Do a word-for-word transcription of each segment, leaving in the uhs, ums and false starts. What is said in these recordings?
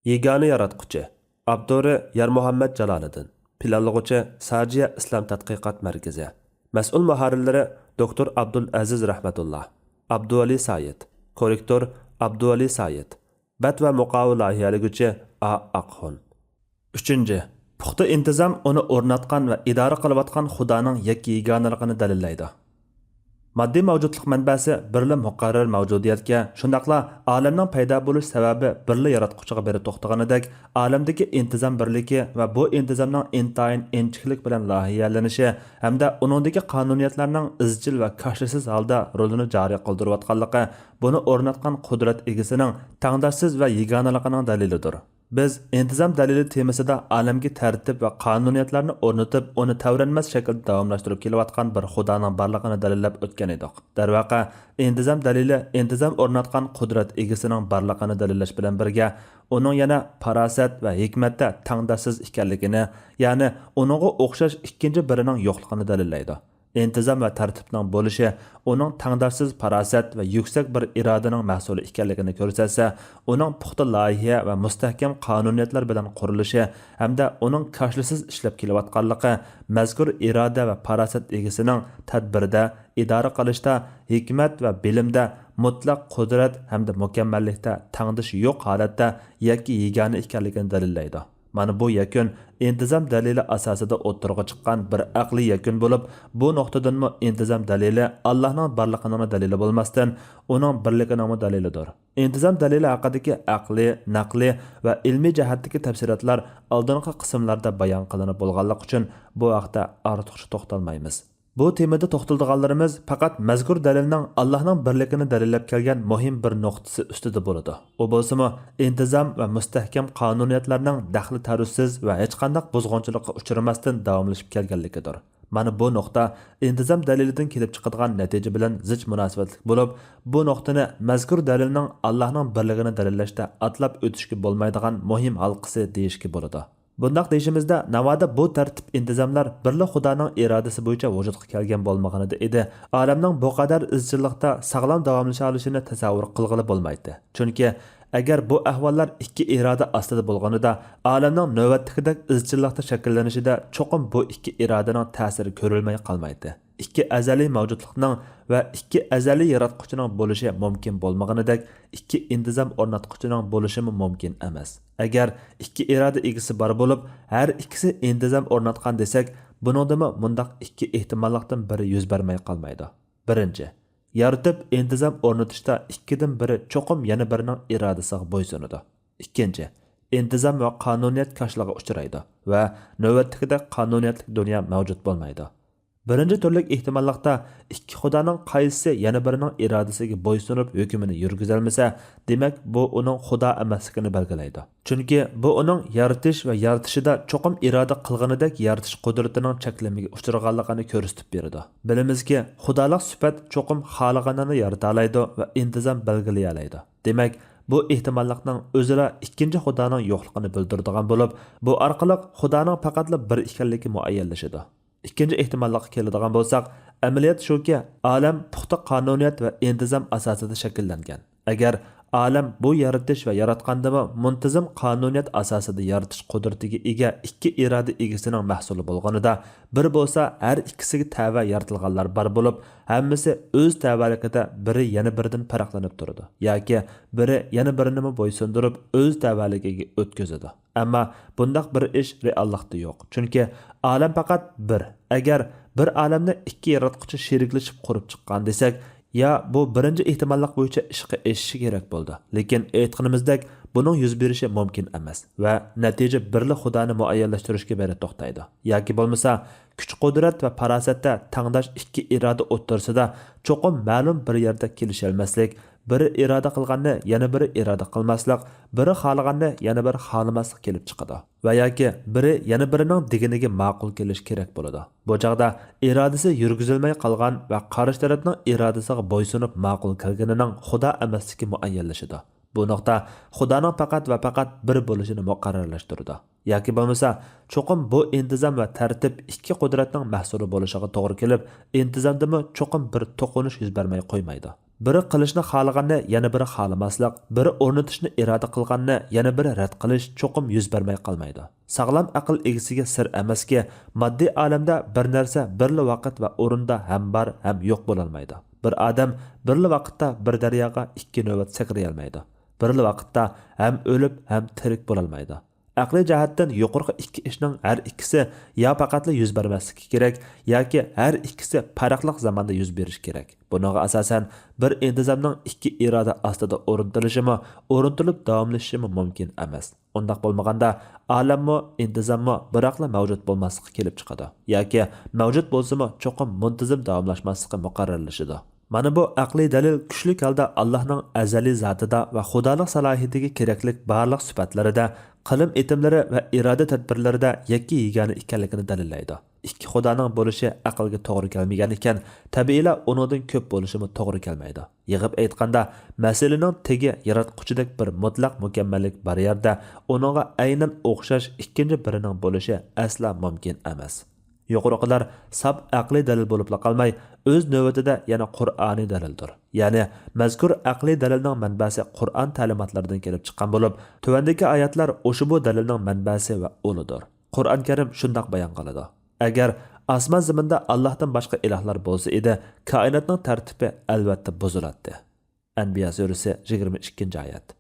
يېگانە ياراتقۇچى. ئاپتورى يارمۇھەممەت جالالىدىن. پىلانلىغۇچى ساجىيە ئىسلام تەتقىقات مەركىزى. مەسئۇل مۇھەررىرلىرى دوكتور ئابدۇل ئەزىز رەھمەتۇللا، ئابدۇۋەلى سايىت. كوررېكتور ئابدۇۋەلى سايىت. بەت ۋە مۇقاۋا لايىھەلىگۈچى ئا ئاقخۇن. ئۈچىنچى، پۇختا ئىنتىزام ئۇنى ئورناتقان ۋە ئىدارە قىلىۋاتقان خۇدانىڭ يەككە يېگانىلىقىنى دەلىللەيدۇ. ماددىي مەۋجۇتلۇق مەنبەسى بىرلا مۇقەررەر مەۋجۇدىيەتكە، شۇنداقلا ئالەمنىڭ پەيدا بولۇش سەۋەبى بىرلا ياراتقۇچىغا بېرىپ توختىغىنىدەك، ئالەمدىكى ئىنتىزام بىرلىكى ۋە بۇ ئىنتىزامنىڭ ئىنتايىن ئىنچىكىلىك بىلەن لايىھەلىنىشى ھەمدە ئۇنىڭدىكى قانۇنىيەتلەرنىڭ ئىزچىل ۋە كاشىلىسىز ھالدا رولىنى جارى قىلدۇرۇۋاتقانلىقى بۇنى ئورناتقان قۇدرەت ئىگىسىنىڭ تەڭداشسىز ۋە يېگانىلىقىنىڭ دەلىلىدۇر. بىز ئىنتىزام دەلىلى تېمىسىدا ئالەمگە تەرتىپ ۋە قانۇنىيەتلەرنى ئورنىتىپ، ئۇنى تەۋرەنمەس شەكىلدە داۋاملاشتۇرۇپ كېلىۋاتقان بىر خۇدانىڭ بارلىقىنى دەلىللەپ ئۆتكەن ئىدۇق. دەرۋەقە، ئىنتىزام دەلىلى ئىنتىزام ئورناتقان قۇدرەت ئىگىسىنىڭ بارلىقىنى دەلىللەش بىلەن بىرگە، ئۇنىڭ يەنە پاراسەت ۋە ھېكمەتتە تەڭداشسىز ئىكەنلىكىنى، يەنى ئۇنىڭغا ئوخشاش ئىككىنچى بىرىنىڭ يوقلۇقىنى دەلىللەيدۇ. ئىنتىزام ۋە تەرتىپنىڭ بولۇشى ئۇنىڭ تەڭداشسىز پاراسەت ۋە يۈكسەك بىر ئىرادىنىڭ مەھسۇلى ئىكەنلىكىنى كۆرسەتسە، ئۇنىڭ پۇختا لايىھە ۋە مۇستەھكەم قانۇنىيەتلەر بىلەن قۇرۇلۇشى ھەمدە ئۇنىڭ كاشىلىسىز ئىشلەپ كېلىۋاتقانلىقى مەزكۇر ئىرادە ۋە پاراسەت ئىگىسىنىڭ تەدبىردە، ئىدارە قىلىشتا، ھېكمەت ۋە بىلىمدە، مۇتلەق قۇدرەت ھەمدە مۇكەممەللىكتە تەڭدىشى يوق ھالەتتە يەككە يېگانە ئىكەنلىكىنى دەلىللەيدۇ. مانا بۇ يەكۈن ئىنتىزام دەلىلى ئاساسىدا ئوتتۇرىغا چىققان بىر ئەقلىي يەكۈن بولۇپ، بۇ نۇقتىدىنمۇ ئىنتىزام دەلىلى ئاللاھنىڭ بارلىقىنىڭ دەلىلى بولماستىن، ئۇنىڭ بىرلىكىنىڭمۇ دەلىلىدۇر. ئىنتىزام دەلىلى ھەققىدىكى ئەقلىي، نەقلىي ۋە ئىلمىي جەھەتتىكى تەپسىلاتلار ئالدىنقى قىسىملاردا بايان قىلىنىپ بولغانلىقى ئۈچۈن، بۇ ھەقتە ئارتۇقچە توختالمايمىز. بۇ تېمىدا توختىلىدىغانلىرىمىز پەقەت مەزكۇر دەلىلنىڭ ئاللاھنىڭ بىرلىكىنى دەلىللەپ كەلگەن مۇھىم بىر نۇقتىسى ئۈستىدە بولىدۇ. ئۇ بولسىمۇ، ئىنتىزام ۋە مۇستەھكەم قانۇنىيەتلەرنىڭ دەخلى تەرۇزسىز ۋە ھېچقانداق بۇزغۇنچىلىققا ئۇچرىماستىن داۋاملىشىپ كەلگەنلىكىدۇر. مانا بۇ نۇقتا ئىنتىزام دەلىلىدىن كېلىپ چىقىدىغان نەتىجە بىلەن زىچ مۇناسىۋەتلىك بولۇپ، بۇ نۇقتىنى مەزكۇر دەلىلنىڭ ئاللاھنىڭ بىرلىكىنى دەلىللەشتە ئاتلاپ ئۆتۈشكە بولمايدىغان مۇھىم ھالقىسى دېيىشكە بولىدۇ. بۇنداق دېيىشىمىزدە، ناۋادا بۇ تەرتىپ ئىنتىزاملار بىرلا خۇدانىڭ ئىرادىسى بويىچە ۋۇجۇدقا كەلگەن بولمىغىنىدا ئىدى، ئالەمنىڭ بۇ قەدەر ئىزچىللىقتا ساغلام داۋاملىشالىشىنى تەسەۋۋۇر قىلغىلى بولمايتتى. چۈنكى ئەگەر بۇ ئەھۋاللار ئىككى ئىرادە ئاستىدا بولغىنىدا، ئالەمنىڭ نۆۋەتتىكىدەك ئىزچىللىقتا شەكىللىنىشىدە چوقۇم بۇ ئىككى ئىرادىنىڭ تەسىرى كۆرۈلمەي قالمايتتى. ئىككى ئەزەلىي مەۋجۇتلۇقنىڭ ۋە ئىككى ئەزەلىي ياراتقۇچىنىڭ بولۇشى مۇمكىن بولمىغىنىدەك، ئىككى ئىنتىزام ئورناتقۇچىنىڭ بولۇشىمۇ مۇمكىن ئەمەس. ئەگەر ئىككى ئىرادە ئىگىسى بار بولۇپ، ھەر ئىككىسى ئىنتىزام ئورناتقان دېسەك، بۇنىڭدىمۇ مۇنداق ئىككى ئېھتىماللىقتىن بىرى يۈز بەرمەي قالمايدۇ. بىرىنچى، يارىتىپ ئىنتىزام ئورنىتىشتا ئىككىدىن بىرى چوقۇم يەنە بىرىنىڭ ئىرادىسىغا بويسۇنىدۇ. ئىككىنچى، ئىنتىزام ۋە قانۇنىيەت كاشىلىغا ئۇچرايدۇ ۋە نۆۋەتتىكىدەك قانۇنىيەتلىك دۇنيا مەۋجۇت بولمايدۇ. بىرىنچى تۈرلۈك ئېھتىماللىقتا ئىككى خۇدانىڭ قايسىسى يەنە بىرىنىڭ ئىرادىسىگە بويسۇنۇپ ھۆكمىنى يۈرگۈزەلمىسە، دېمەك، بۇ ئۇنىڭ خۇدا ئەمەسلىكىنى بەلگىلەيدۇ. چۈنكى بۇ ئۇنىڭ يارىتىش ۋە يارىتىشىدا چوقۇم ئىرادە قىلغىنىدەك يارىتىش قۇدرىتىنىڭ چەكلىمىگە ئۇچرىغانلىقىنى كۆرسىتىپ بېرىدۇ. بىلىمىزكى، خۇدالىق سۈپەت چوقۇم خالىغىنىنى يارىتالايدۇ ۋە ئىنتىزام بەلگىلىيەلەيدۇ. دېمەك، بۇ ئېھتىماللىقنىڭ ئۆزىلا ئىككىنچى خۇدانىڭ يوقلۇقىنى بىلدۈرىدىغان بولۇپ، بۇ ئارقىلىق خۇدانىڭ پەقەتلا بىر ئىكەنلىكى مۇئەييەنلىشىدۇ. ئىككىنچى ئېھتىماللىققا كېلىدىغان بولساق، ئەمەلىيەت شۇكى، ئالەم پۇختا قانۇنىيەت ۋە ئىنتىزام ئاساسىدا شەكىللەنگەن. ئەگەر ئالەم بۇ يارىتىش ۋە ياراتقاندىمۇ مۇنتىزىم قانۇنىيەت ئاساسىدا يارىتىش قۇدرىتىگە ئىگە ئىككى ئىرادە ئىگىسىنىڭ مەھسۇلى بولغىنىدا، بىر بولسا ھەر ئىككىسىگە تەۋە يارىتىلغانلار بار بولۇپ، ھەممىسى ئۆز تەۋەلىكىدە بىرى يەنە بىرىدىن پەرقلىنىپ تۇرىدۇ ياكى بىرى يەنە بىرىنىمۇ بويسۇندۇرۇپ ئۆز تەۋەلىكىگە ئۆتكۈزىدۇ. ئەمما بۇنداق بىر ئىش رېئاللىقتا يوق. چۈنكى ئالەم پەقەت بىر. ئەگەر بىر ئالەمنى ئىككى ياراتقۇچى شېرىكلىشىپ قۇرۇپ چىققان دېسەك، يا بۇ بىرىنچى ئېھتىماللىق بويىچە ئىشقا ئېشىشى كېرەك بولىدۇ. لېكىن ئېيتقىنىمىزدەك، بۇنىڭ يۈز بېرىشى مۇمكىن ئەمەس ۋە نەتىجە بىرلا خۇدانى مۇئەييەنلەشتۈرۈشكە بېرىپ توختايدۇ. ياكى بولمىسا، كۈچ-قۇدرەت ۋە پاراسەتتە تەڭداش ئىككى ئىرادە ئوتتۇرىسىدا چوقۇم مەلۇم بىر يەردە كېلىشەلمەسلىك، بىرى ئىرادە قىلغاننى يەنە بىرى ئىرادە قىلماسلىق، بىرى خالىغاننى يەنە بىرى خالىماسلىق كېلىپ چىقىدۇ. ۋە ياكى بىرى يەنە بىرىنىڭ دېگىنىگە ماقۇل كېلىشى كېرەك بولىدۇ. بۇ چاغدا ئىرادىسى يۈرگۈزۈلمەي قالغان ۋە قارشى تەرەپنىڭ ئىرادىسىغا بويسۇنۇپ ماقۇل كەلگىنىنىڭ خۇدا ئەمەسلىكى مۇئەييەنلىشىدۇ. بۇ نۇقتا خۇدانىڭ پەقەت ۋە پەقەت بىر بولۇشىنى مۇقەررەرلەشتۈرىدۇ. ياكى بولمىسا، چوقۇم بۇ ئىنتىزام ۋە تەرتىپ ئىككى قۇدرەتنىڭ مەھسۇلى بولۇشىغا توغرا كېلىپ، ئىنتىزامدىمۇ چوقۇم بىر توقۇنۇش يۈز بەرمەي قويمايدۇ. بىرى قىلىشنى خالىغاننى يەنە بىرى خالىماسلىق، بىرى ئورنىتىشنى ئىرادە قىلغاننى يەنە بىرى رەت قىلىش چوقۇم يۈز بەرمەي قالمايدۇ. ساغلام ئەقىل ئىگىسىگە سىر ئەمەسكى، ماددىي ئالەمدە بىر نەرسە بىرلا ۋاقىت ۋە ئورۇندا ھەم بار، ھەم يوق بولالمايدۇ. بىر ئادەم بىرلا ۋاقىتتا بىر دەرياغا ئىككى نۆۋەت سەكرىيەلمەيدۇ. بىرلا ۋاقىتتا ھەم ئۆلۈپ، ھەم تىرىك بولالمايدۇ. ئەقلىي جەھەتتىن يۇقىرىقى ئىككى ئىشنىڭ ھەر ئىككىسى يا پەقەتلا يۈز بەرمەسلىكى كېرەك، ياكى ھەر ئىككىسى پەرقلىق زاماندا يۈز بېرىشى كېرەك. بۇنىڭغا ئاساسەن، بىر ئىنتىزامنىڭ ئىككى ئىرادە ئاستىدا ئورنىتىلىشىمۇ، ئورنىتىلىپ داۋاملىشىشىمۇ مۇمكىن ئەمەس. ئۇنداق بولمىغاندا، ئالەممۇ، ئىنتىزاممۇ بىراقلا مەۋجۇت بولماسلىققا كېلىپ چىقىدۇ، ياكى مەۋجۇت بولسىمۇ، چوقۇم مۇنتىزىم داۋاملاشماسلىقى مۇقەررەرلىشىدۇ. مانا بۇ ئەقلىي دەلىل كۈچلۈك ھالدا ئاللاھنىڭ ئەزەلىي زاتىدا ۋە خۇدالىق سالاھىيىتىگە كېرەكلىك بارلىق سۈپەتلىرىدە، قىلىم ئېتىملىرى ۋە ئىرادە تەدبىرلىرىدە يەككە يېگانە ئىكەنلىكىنى دەلىللەيدۇ. ئىككى خۇدانىڭ بولۇشى ئەقىلگە توغرا كەلمىگەن ئىكەن، تەبىئىيلا ئۇنىڭدىن كۆپ بولۇشىمۇ توغرا كەلمەيدۇ. يىغىپ ئېيتقاندا، مەسىلىنىڭ تېگى ياراتقۇچىدەك بىر مۇتلەق مۇكەممەللىك بار يەردە، ئۇنىڭغا ئەينەن ئوخشاش ئىككىنچى بىرىنىڭ بولۇشى ئەسلا مۇمكىن ئەمەس. يۇقىرىقىلار ساپ ئەقلىي دەلىل بولۇپلا قالماي، ئۆز نۆۋىتىدە يەنە قۇرئانىي دەلىلدۇر. يەنى مەزكۇر ئەقلىي دەلىلنىڭ مەنبەسى قۇرئان تەلىماتلىرىدىن كېلىپ چىققان بولۇپ، تۆۋەندىكى ئايەتلەر ئۇشبۇ دەلىلنىڭ مەنبەسى ۋە ئۇلىدۇر. قۇرئان كەرىم شۇنداق بايان قىلىدۇ: ئەگەر ئاسمان زېمىندا ئاللاھتىن باشقا ئىلاھلار بولسا ئىدى، كائىناتنىڭ تەرتىپى ئەلۋەتتە بۇزۇلاتتى. ئەنبىيا سۈرىسى، يىگىرمە ئىككىنچى ئايەت.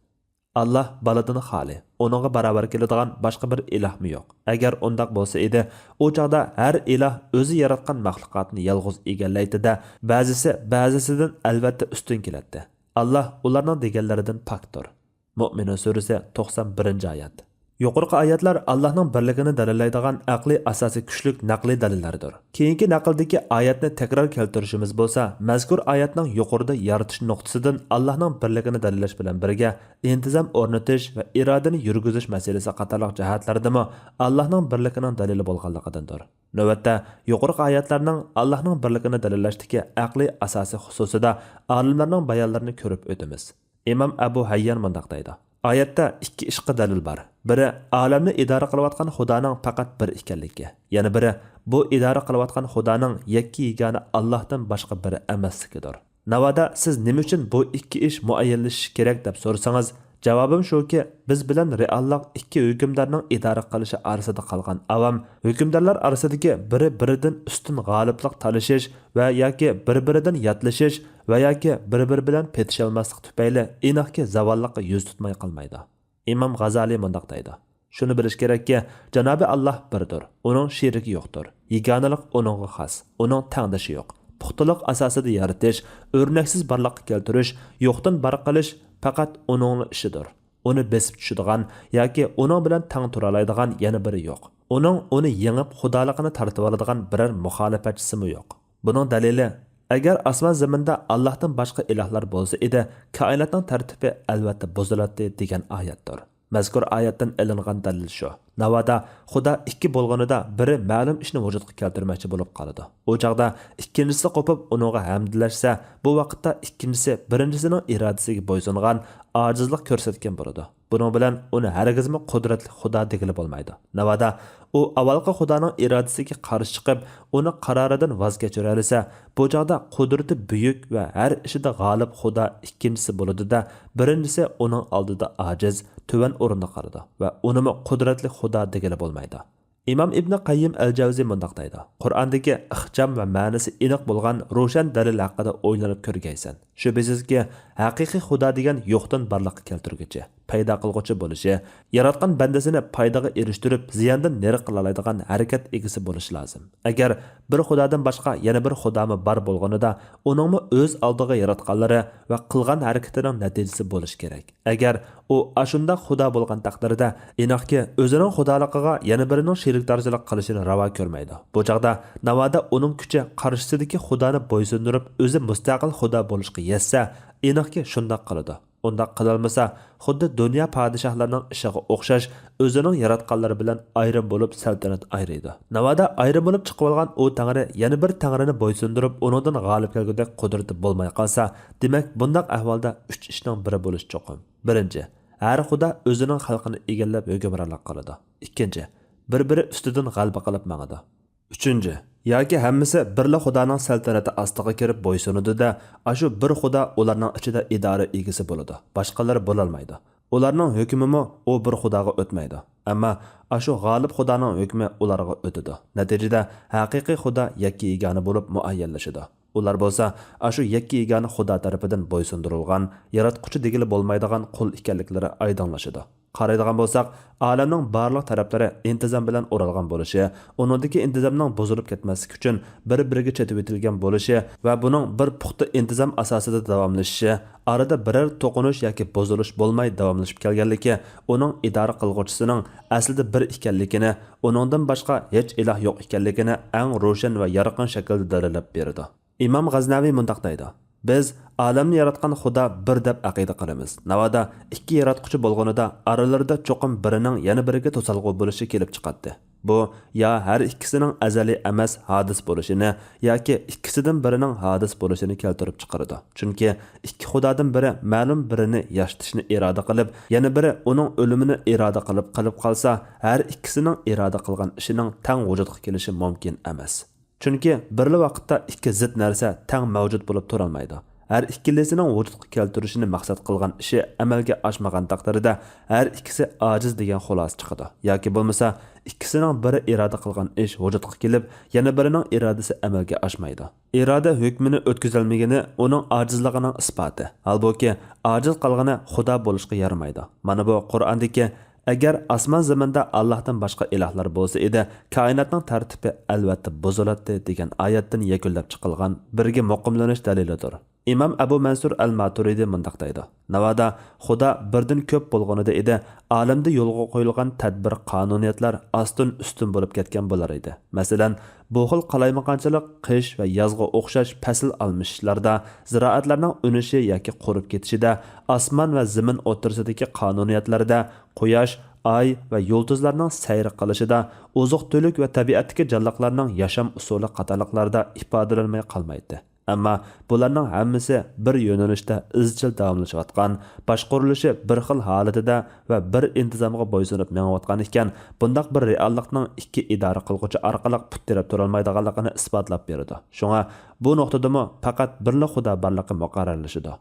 ئاللاھ بالىدىن خالىي، ئۇنىڭغا باراۋەر كېلىدىغان باشقا بىر ئىلاھمۇ يوق. ئەگەر ئۇنداق بولسا ئىدى، ئۇ چاغدا ھەر ئىلاھ ئۆزى ياراتقان مەخلۇقاتنى يالغۇز ئىگىلەيتتى-دە، بەزىسى بەزىسىدىن ئەلۋەتتە ئۈستۈن كېلەتتى. ئاللاھ ئۇلارنىڭ دېگەنلىرىدىن پاكتۇر. مۇئمىنۇن سۈرىسى، توقسان بىرىنچى ئايەت. يۇقىرىقى ئايەتلەر ئاللاھنىڭ بىرلىكىنى دەلىللەيدىغان ئەقلىي ئاساسى كۈچلۈك نەقلىي دەلىللەردۇر. كېيىنكى نەقىلدىكى ئايەتنى تەكرار كەلتۈرۈشىمىز بولسا، مەزكۇر ئايەتنىڭ يۇقىرىدا يارىتىش نۇقتىسىدىن ئاللاھنىڭ بىرلىكىنى دەلىللەش بىلەن بىرگە، ئىنتىزام ئورنىتىش ۋە ئىرادىنى يۈرگۈزۈش مەسىلىسى قاتارلىق جەھەتلەردىمۇ ئاللاھنىڭ بىرلىكىنىڭ دەلىلى بولغانلىقىدىندۇر. نۆۋەتتە، يۇقىرىقى ئايەتلەرنىڭ ئاللاھنىڭ بىرلىكىنى دەلىللەشتىكى ئەقلىي ئاساسى خۇسۇسىدا ئالىملارنىڭ بايانلىرىنى كۆرۈپ ئۆتىمىز. ئىمام ئەبۇ ھەييان مۇنداق دەيدۇ: ئايەتتە ئىككى ئىشقا دەلىل بار. بىرى، ئالەمنى ئىدارە قىلىۋاتقان خۇدانىڭ پەقەت بىر ئىكەنلىكى. يەنە بىرى، بۇ ئىدارە قىلىۋاتقان خۇدانىڭ يەككە يېگانە ئاللاھتىن باشقا بىرى ئەمەسلىكىدۇر. ناۋادا سىز نېمە ئۈچۈن بۇ ئىككى ئىش مۇئەييەنلىشىشى كېرەك دەپ سورىسىڭىز، جاۋابىم شۇكى، بىز بىلەن رېئاللىق ئىككى ھۆكۈمدارنىڭ ئىدارە قىلىشى ئارىسىدا قالغان ئاۋام، ھۆكۈمدارلار ئارىسىدىكى بىرى بىرىدىن ئۈستۈن غالىبلىق تالىشىش ۋە ياكى بىر بىرىدىن ياتلىشىش ۋە ياكى بىر بىرى بىلەن پېتىشالماسلىق تۈپەيلى ئىناقكى زاۋاللىققا يۈز تۇتماي قالمايدۇ. ئىمام غازالىي مۇنداق دەيدۇ: شۇنى بىلىش كېرەككى، جانابى ئاللاھ بىردۇر، ئۇنىڭ شېرىكى يوقتۇر. يېگانىلىق ئۇنىڭغا خاس، ئۇنىڭ تەڭدىشى يوق. پۇختىلىق ئاساسىدا يارىتىش، ئۆرنەكسىز بارلىققا كەلتۈرۈش، يوقتىن بار قىلىش پەقەت ئۇنىڭلا ئىشىدۇر. ئۇنى بېسىپ چۈشىدىغان ياكى ئۇنىڭ بىلەن تەڭ تۇرالايدىغان يەنە بىرى يوق. ئۇنىڭ ئۇنى يېڭىپ خۇدالىقىنى تارتىۋالىدىغان بىرەر مۇخالىپەتچىسىمۇ يوق. بۇنىڭ دەلىلى، ئەگەر ئاسمان زېمىندا ئاللاھتىن باشقا ئىلاھلار بولسا ئىدى، كائىناتنىڭ تەرتىپى ئەلۋەتتە بۇزۇلاتتى دېگەن ئايەتتۇر. مەزكۇر ئايەتتىن ئېلىنغان دەلىل شۇ. ناۋادا خۇدا ئىككى بولغىنىدا بىرى مەلۇم ئىشنى ۋۇجۇدقا كەلتۈرمەكچى بولۇپ قالىدۇ. ئۇ چاغدا ئىككىنچىسى قوپۇپ ئۇنىڭغا ھەمدلەشسە، بۇ ۋاقىتتا ئىككىنچىسى بىرىنچىسىنىڭ ئىرادىسىگە بويسۇنغان، ئاجىزلىق كۆرسەتكەن بولىدۇ. بۇنىڭ بىلەن ئۇنى ھەرگىزمۇ قۇدرەتلىك خۇدا دېگىلى بولمايدۇ. ناۋادا ئۇ ئاۋۋالقى خۇدانىڭ ئىرادىسىگە قارشى چىقىپ، ئۇنى قارارىدىن ۋاز كەچۈرەلىسە، بۇ چاغدا قۇدرىتى بۈيۈك ۋە ھەر ئىشىدا غالىپ خۇدا ئىككىنچىسى بولىدۇ-دە، بىرىنچىسى ئۇنىڭ ئالدىدا ئاجىز، تۆۋەن ئورۇندا قالىدۇ ۋە ئۇنىمۇ قۇدرەتلىك خۇدا دېگىلى بولمايدۇ. ئىمام ئىبنى قەييىم ئەل جەۋزى مۇنداق دەيدۇ: قۇرئاندىكى ئىخچام ۋە مەنىسى ئېنىق بولغان روشەن دەلىل ھەققىدە ئويلىنىپ كۆرگەيسەن. شۈبھىسىزكى، ھەقىقىي خۇدا دېگەن يوقتىن بارلىققا كەلتۈرگۈچى، پەيدا قىلغۇچى بولۇشى، ياراتقان بەندىسىنى پايدىغا ئېرىشتۈرۈپ، زىياندىن نېرى قىلالايدىغان ھەرىكەت ئىگىسى بولۇشى لازىم. ئەگەر بىر خۇدادىن باشقا يەنە بىر خۇدامۇ بار بولغىنىدا، ئۇنىڭمۇ ئۆز ئالدىغا ياراتقانلىرى ۋە قىلغان ھەرىكىتىنىڭ نەتىجىسى بولۇشى كېرەك. ئەگەر ئۇ ئاشۇنداق خۇدا بولغان تەقدىردە، ئېنىقكى، ئۆزىنىڭ خۇدالىقىغا يەنە بىرىنىڭ شېرىكدارچىلىق قىلىشىنى راۋا كۆرمەيدۇ. بۇ چاغدا ناۋادا ئۇنىڭ كۈچى قارشىسىدىكى خۇدانى بويسۇندۇرۇپ، ئۆزى مۇستەقىل خۇدا بولۇشقا يەتسە، ئېنىقكى، شۇنداق قىلىدۇ. ئۇنداق قىلالمىسا، خۇددى دۇنيا پادىشاھلىرىنىڭ ئىشىغا ئوخشاش، ئۆزىنىڭ ياراتقانلىرى بىلەن ئايرىم بولۇپ سەلتەنەت ئايرىيدۇ. ناۋادا ئايرىم بولۇپ چىقىۋالغان ئۇ تەڭرى يەنە بىر تەڭرىنى بويسۇندۇرۇپ، ئۇنىڭدىن غالىب كەلگۈدەك قۇدرىتى بولماي قالسا، دېمەك، بۇنداق ئەھۋالدا ئۈچ ئىشنىڭ بىرى بولۇشى چوقۇم. بىرىنچى، ھەر خۇدا ئۆزىنىڭ خەلقىنى ئىگىلەپ ھۆكۈمرانلىق قىلىدۇ. ئىككىنچى، بىر-بىرى ئۈستىدىن غەلىبە قىلىپ ماڭىدۇ. ئۈچىنچى، ياكى ھەممىسى بىرلا خۇدانىڭ سەلتەنىتى ئاستىغا كىرىپ بويسۇنىدۇ-دە، ئاشۇ بىر خۇدا ئۇلارنىڭ ئىچىدە ئىدارە ئىگىسى بولىدۇ، باشقىلىرى بولالمايدۇ. ئۇلارنىڭ ھۆكمىمۇ ئۇ بىر خۇداغا ئۆتمەيدۇ. ئەمما ئاشۇ غالىب خۇدانىڭ ھۆكمى ئۇلارغا ئۆتىدۇ. نەتىجىدە ھەقىقىي خۇدا يەككە يېگانە بولۇپ مۇئەييەنلىشىدۇ. ئۇلار بولسا ئاشۇ يەككە يېگانە خۇدا تەرىپىدىن بويسۇندۇرۇلغان، ياراتقۇچى دېگىلى بولمايدىغان قۇل ئىكەنلىكلىرى ئايدىڭلىشىدۇ. قارايدىغان بولساق، ئالەمنىڭ بارلىق تەرەپلىرى ئىنتىزام بىلەن ئورالغان بولۇشى، ئۇنىڭدىكى ئىنتىزامنىڭ بۇزۇلۇپ كەتمەسلىكى ئۈچۈن بىر-بىرىگە چېتىۋېتىلگەن بولۇشى ۋە بۇنىڭ بىر پۇختا ئىنتىزام ئاساسىدا داۋاملىشىشى، ئارىدا بىرەر توقۇنۇش ياكى بۇزۇلۇش بولماي داۋاملىشىپ كەلگەنلىكى ئۇنىڭ ئىدارە قىلغۇچىسىنىڭ ئەسلىدە بىر ئىكەنلىكىنى، ئۇنىڭدىن باشقا ھېچ ئىلاھ يوق ئىكەنلىكىنى ئەڭ روشەن ۋە يارقىن شەكىلدە دەلىللەپ بېرىدۇ. ئىمام غەزنەۋى مۇنداق دەيدۇ: بىز ئالەمنى ياراتقان خۇدا بىر دەپ ئەقىدە قىلىمىز. ناۋادا ئىككى ياراتقۇچى بولغىنىدا ئارىلىرىدا چوقۇم بىرىنىڭ يەنە بىرىگە توسالغۇ بولۇشى كېلىپ چىقاتتى. بۇ يا ھەر ئىككىسىنىڭ ئەزەلىي ئەمەس ھادىس بولۇشىنى ياكى ئىككىسىدىن بىرىنىڭ ھادىس بولۇشىنى كەلتۈرۈپ چىقىرىدۇ. چۈنكى ئىككى خۇدادىن بىرى مەلۇم بىرىنى ياشىتىشنى ئىرادە قىلىپ، يەنە بىرى ئۇنىڭ ئۆلۈمىنى ئىرادە قىلىپ قىلىپ قالسا، ھەر ئىككىسىنىڭ ئىرادە قىلغان ئىشىنىڭ تەڭ ۋۇجۇدقا كېلىشى مۇمكىن ئەمەس. چۈنكى بىرلا ۋاقىتتا ئىككى زىت نەرسە تەڭ مەۋجۇت بولۇپ تۇرالمايدۇ. ھەر ئىككىلىسىنىڭ ۋۇجۇدقا كەلتۈرۈشىنى مەقسەت قىلغان ئىشى ئەمەلگە ئاشمىغان تەقدىرىدە، ھەر ئىككىسى ئاجىز دېگەن خۇلاسە چىقىدۇ. ياكى بولمىسا، ئىككىسىنىڭ بىرى ئىرادە قىلغان ئىش ۋۇجۇدقا كېلىپ، يەنە بىرىنىڭ ئىرادىسى ئەمەلگە ئاشمايدۇ. ئىرادە ھۆكمىنى ئۆتكۈزەلمىگىنى ئۇنىڭ ئاجىزلىقىنىڭ ئىسپاتى. ھالبۇكى، ئاجىز قالغىنى خۇدا بولۇشقا يارىمايدۇ. مانا بۇ قۇرئاندىكى «ئەگەر ئاسمان زېمىندا ئاللاھتىن باشقا ئىلاھلار بولسا ئىدى، كائىناتنىڭ تەرتىپى ئەلۋەتتە بۇزۇلاتتى» دېگەن ئايەتتىن يەكۈنلەپ چىقىلغان بىرگە مۇقىملىنىش دەلىلىدۇر. ئىمام ئەبۇ مەنسۇر ئەل ماتۇرىدى مۇنداق دەيدۇ: ناۋادا خۇدا بىردىن كۆپ بولغىنىدا ئىدى، ئالەمدە يولغا قويۇلغان تەدبىر، قانۇنىيەتلەر ئاستىن ئۈستۈن بولۇپ كەتكەن بولار ئىدى. مەسىلەن، بۇ خىل قالايمىقانچىلىق قىش ۋە يازغا ئوخشاش پەسىل ئالمىشىشلاردا، زىرائەتلەرنىڭ ئۈنۈشى ياكى قۇرۇپ كېتىشىدە، ئاسمان ۋە زېمىن ئوتتۇرىسىدىكى قانۇنىيەتلەردە، قۇياش، ئاي ۋە يۇلتۇزلارنىڭ سەير قىلىشىدا، ئوزۇق-تۈلۈك ۋە تەبىئەتتىكى جانلىقلارنىڭ ياشام ئۇسۇلى قاتارلىقلاردا ئىپادىلەنمەي قالمايتتى. ئەمما بۇلارنىڭ ھەممىسى بىر يۆنىلىشتە ئىزچىل داۋاملىشىۋاتقان، باشقۇرۇلۇشى بىر خىل ھالىتىدە ۋە بىر ئىنتىزامغا بويسۇنۇپ مېڭىۋاتقان ئىكەن، بۇنداق بىر رېئاللىقنىڭ ئىككى ئىدارە قىلغۇچى ئارقىلىق پۇت تىرەپ تۇرالمايدىغانلىقىنى ئىسپاتلاپ بېرىدۇ. شۇڭا بۇ نۇقتىدىمۇ پەقەت بىرلا خۇدا بارلىقى مۇقەررەرلىشىدۇ.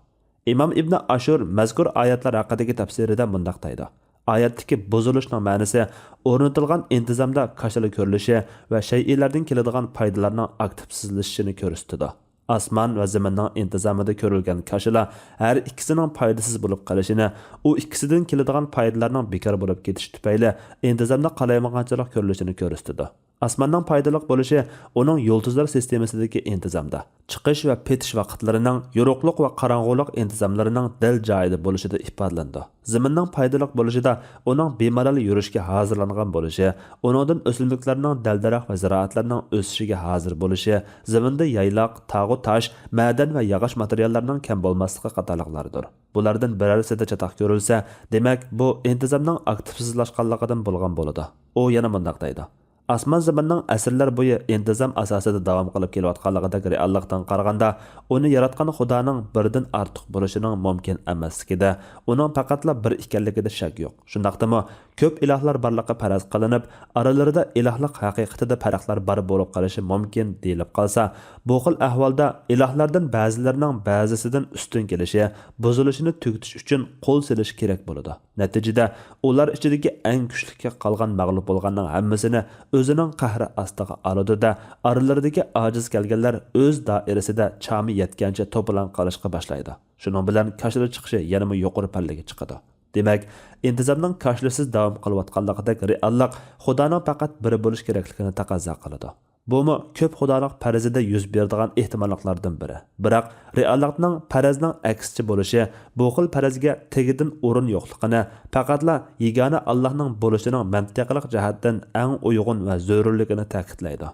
ئىمام ئىبنى ئاشۇر مەزكۇر ئايەتلەر ھەققىدىكى تەپسىرىدە مۇنداق دەيدۇ: ئايەتتىكى بۇزۇلۇشنىڭ مەنىسى ئورنىتىلغان ئىنتىزامدا كاشىلا كۆرۈلۈشى ۋە شەيئىلەردىن كېلىدىغان پايدىلارنىڭ ئاكتىپسىزلىشىشىنى كۆرسىتىدۇ. ئاسمان ۋە زېمىننىڭ ئىنتىزامىدا كۆرۈلگەن كاشىلا ھەر ئىككىسىنىڭ پايدىسىز بولۇپ قېلىشىنى، ئۇ ئىككىسىدىن كېلىدىغان پايدىلارنىڭ بىكار بولۇپ كېتىشى تۈپەيلى ئىنتىزامدا قالايمىقانچىلىق كۆرۈلۈشىنى كۆرسىتىدۇ. ئاسماننىڭ پايدىلىق بولۇشى ئۇنىڭ يۇلتۇزلار سىستېمىسىدىكى ئىنتىزامدا، چىقىش ۋە پېتىش ۋاقىتلىرىنىڭ، يورۇقلۇق ۋە قاراڭغۇلۇق ئىنتىزاملىرىنىڭ دەل جايىدا بولۇشىدا ئىپادىلىنىدۇ. زېمىننىڭ پايدىلىق بولۇشىدا ئۇنىڭ بىمالال يۈرۈشكە ھازىرلانغان بولۇشى، ئۇنىڭدىن ئۆسۈملۈكلەرنىڭ دەل-دەرەخ ۋە زىرائەتلەرنىڭ ئۆسۈشىگە ھازىر بولۇشى، زېمىندا يايلاق، تاغۇ تاش، مەدەن ۋە ياغاچ ماتېرىياللارنىڭ كەم بولماسلىقى قاتارلىقلاردۇر. بۇلاردىن بىرەرسىدە چاتاق كۆرۈلسە، دېمەك، بۇ ئىنتىزامنىڭ ئاكتىپسىزلاشقانلىقىدىن بولغان بولىدۇ. ئۇ يەنە مۇنداق دەيدۇ: ئاسمان زېمىننىڭ ئەسىرلەر بويى ئىنتىزام ئاساسىدا داۋام قىلىپ كېلىۋاتقانلىقىدەك رېئاللىقتىن قارىغاندا، ئۇنى ياراتقان خۇدانىڭ بىردىن ئارتۇق بولۇشىنىڭ مۇمكىن ئەمەسلىكىدە، ئۇنىڭ پەقەتلا بىر ئىكەنلىكىدە شەك يوق. شۇنداقتىمۇ، كۆپ ئىلاھلار بارلىقى پەرەز قىلىنىپ، ئارىلىرىدا ئىلاھلىق ھەقىقىتىدە پەرقلەر بار بولۇپ قېلىشى مۇمكىن دېيىلىپ قالسا، بۇ خىل ئەھۋالدا ئىلاھلاردىن بەزىلىرىنىڭ بەزىسىدىن ئۈستۈن كېلىشى، بۇزۇلۇشىنى تۈگىتىش ئۈچۈن قول سېلىشى كېرەك بولىدۇ. نەتىجىدە، ئۇلار ئىچىدىكى ئەڭ كۈچلۈككە قالغان مەغلۇپ بولغاننىڭ ھەممىسىنى ئۆزىنىڭ قەھرى ئاستىغا ئالىدۇ-دە، ئارىلىرىدىكى ئاجىز كەلگەنلەر ئۆز دائىرىسىدە چامى يەتكەنچە توپىلاڭ قىلىشقا باشلايدۇ. شۇنىڭ بىلەن كاشىلا چىقىشى يەنىمۇ يۇقىرى پەللىگە چىقىدۇ. دېمەك، ئىنتىزامنىڭ كاشىلىسىز داۋام قىلىۋاتقانلىقىدەك رېئاللىق خۇدانىڭ پەقەت بىرى بولۇشى كېرەكلىكىنى تەقەززا قىلىدۇ. بۇمۇ كۆپ خۇدالىق پەرىزىدە يۈز بېرىدىغان ئېھتىماللىقلاردىن بىرى. بىراق، رېئاللىقنىڭ پەرەزنىڭ ئەكسىچە بولۇشى بۇ خىل پەرەزگە تېگىدىن ئورۇن يوقلۇقىنى، پەقەتلا يېگانە ئاللاھنىڭ بولۇشىنىڭ مەنتىقىلىق جەھەتتىن ئەڭ ئۇيغۇن ۋە زۆرۈرلۈكىنى تەكىتلەيدۇ.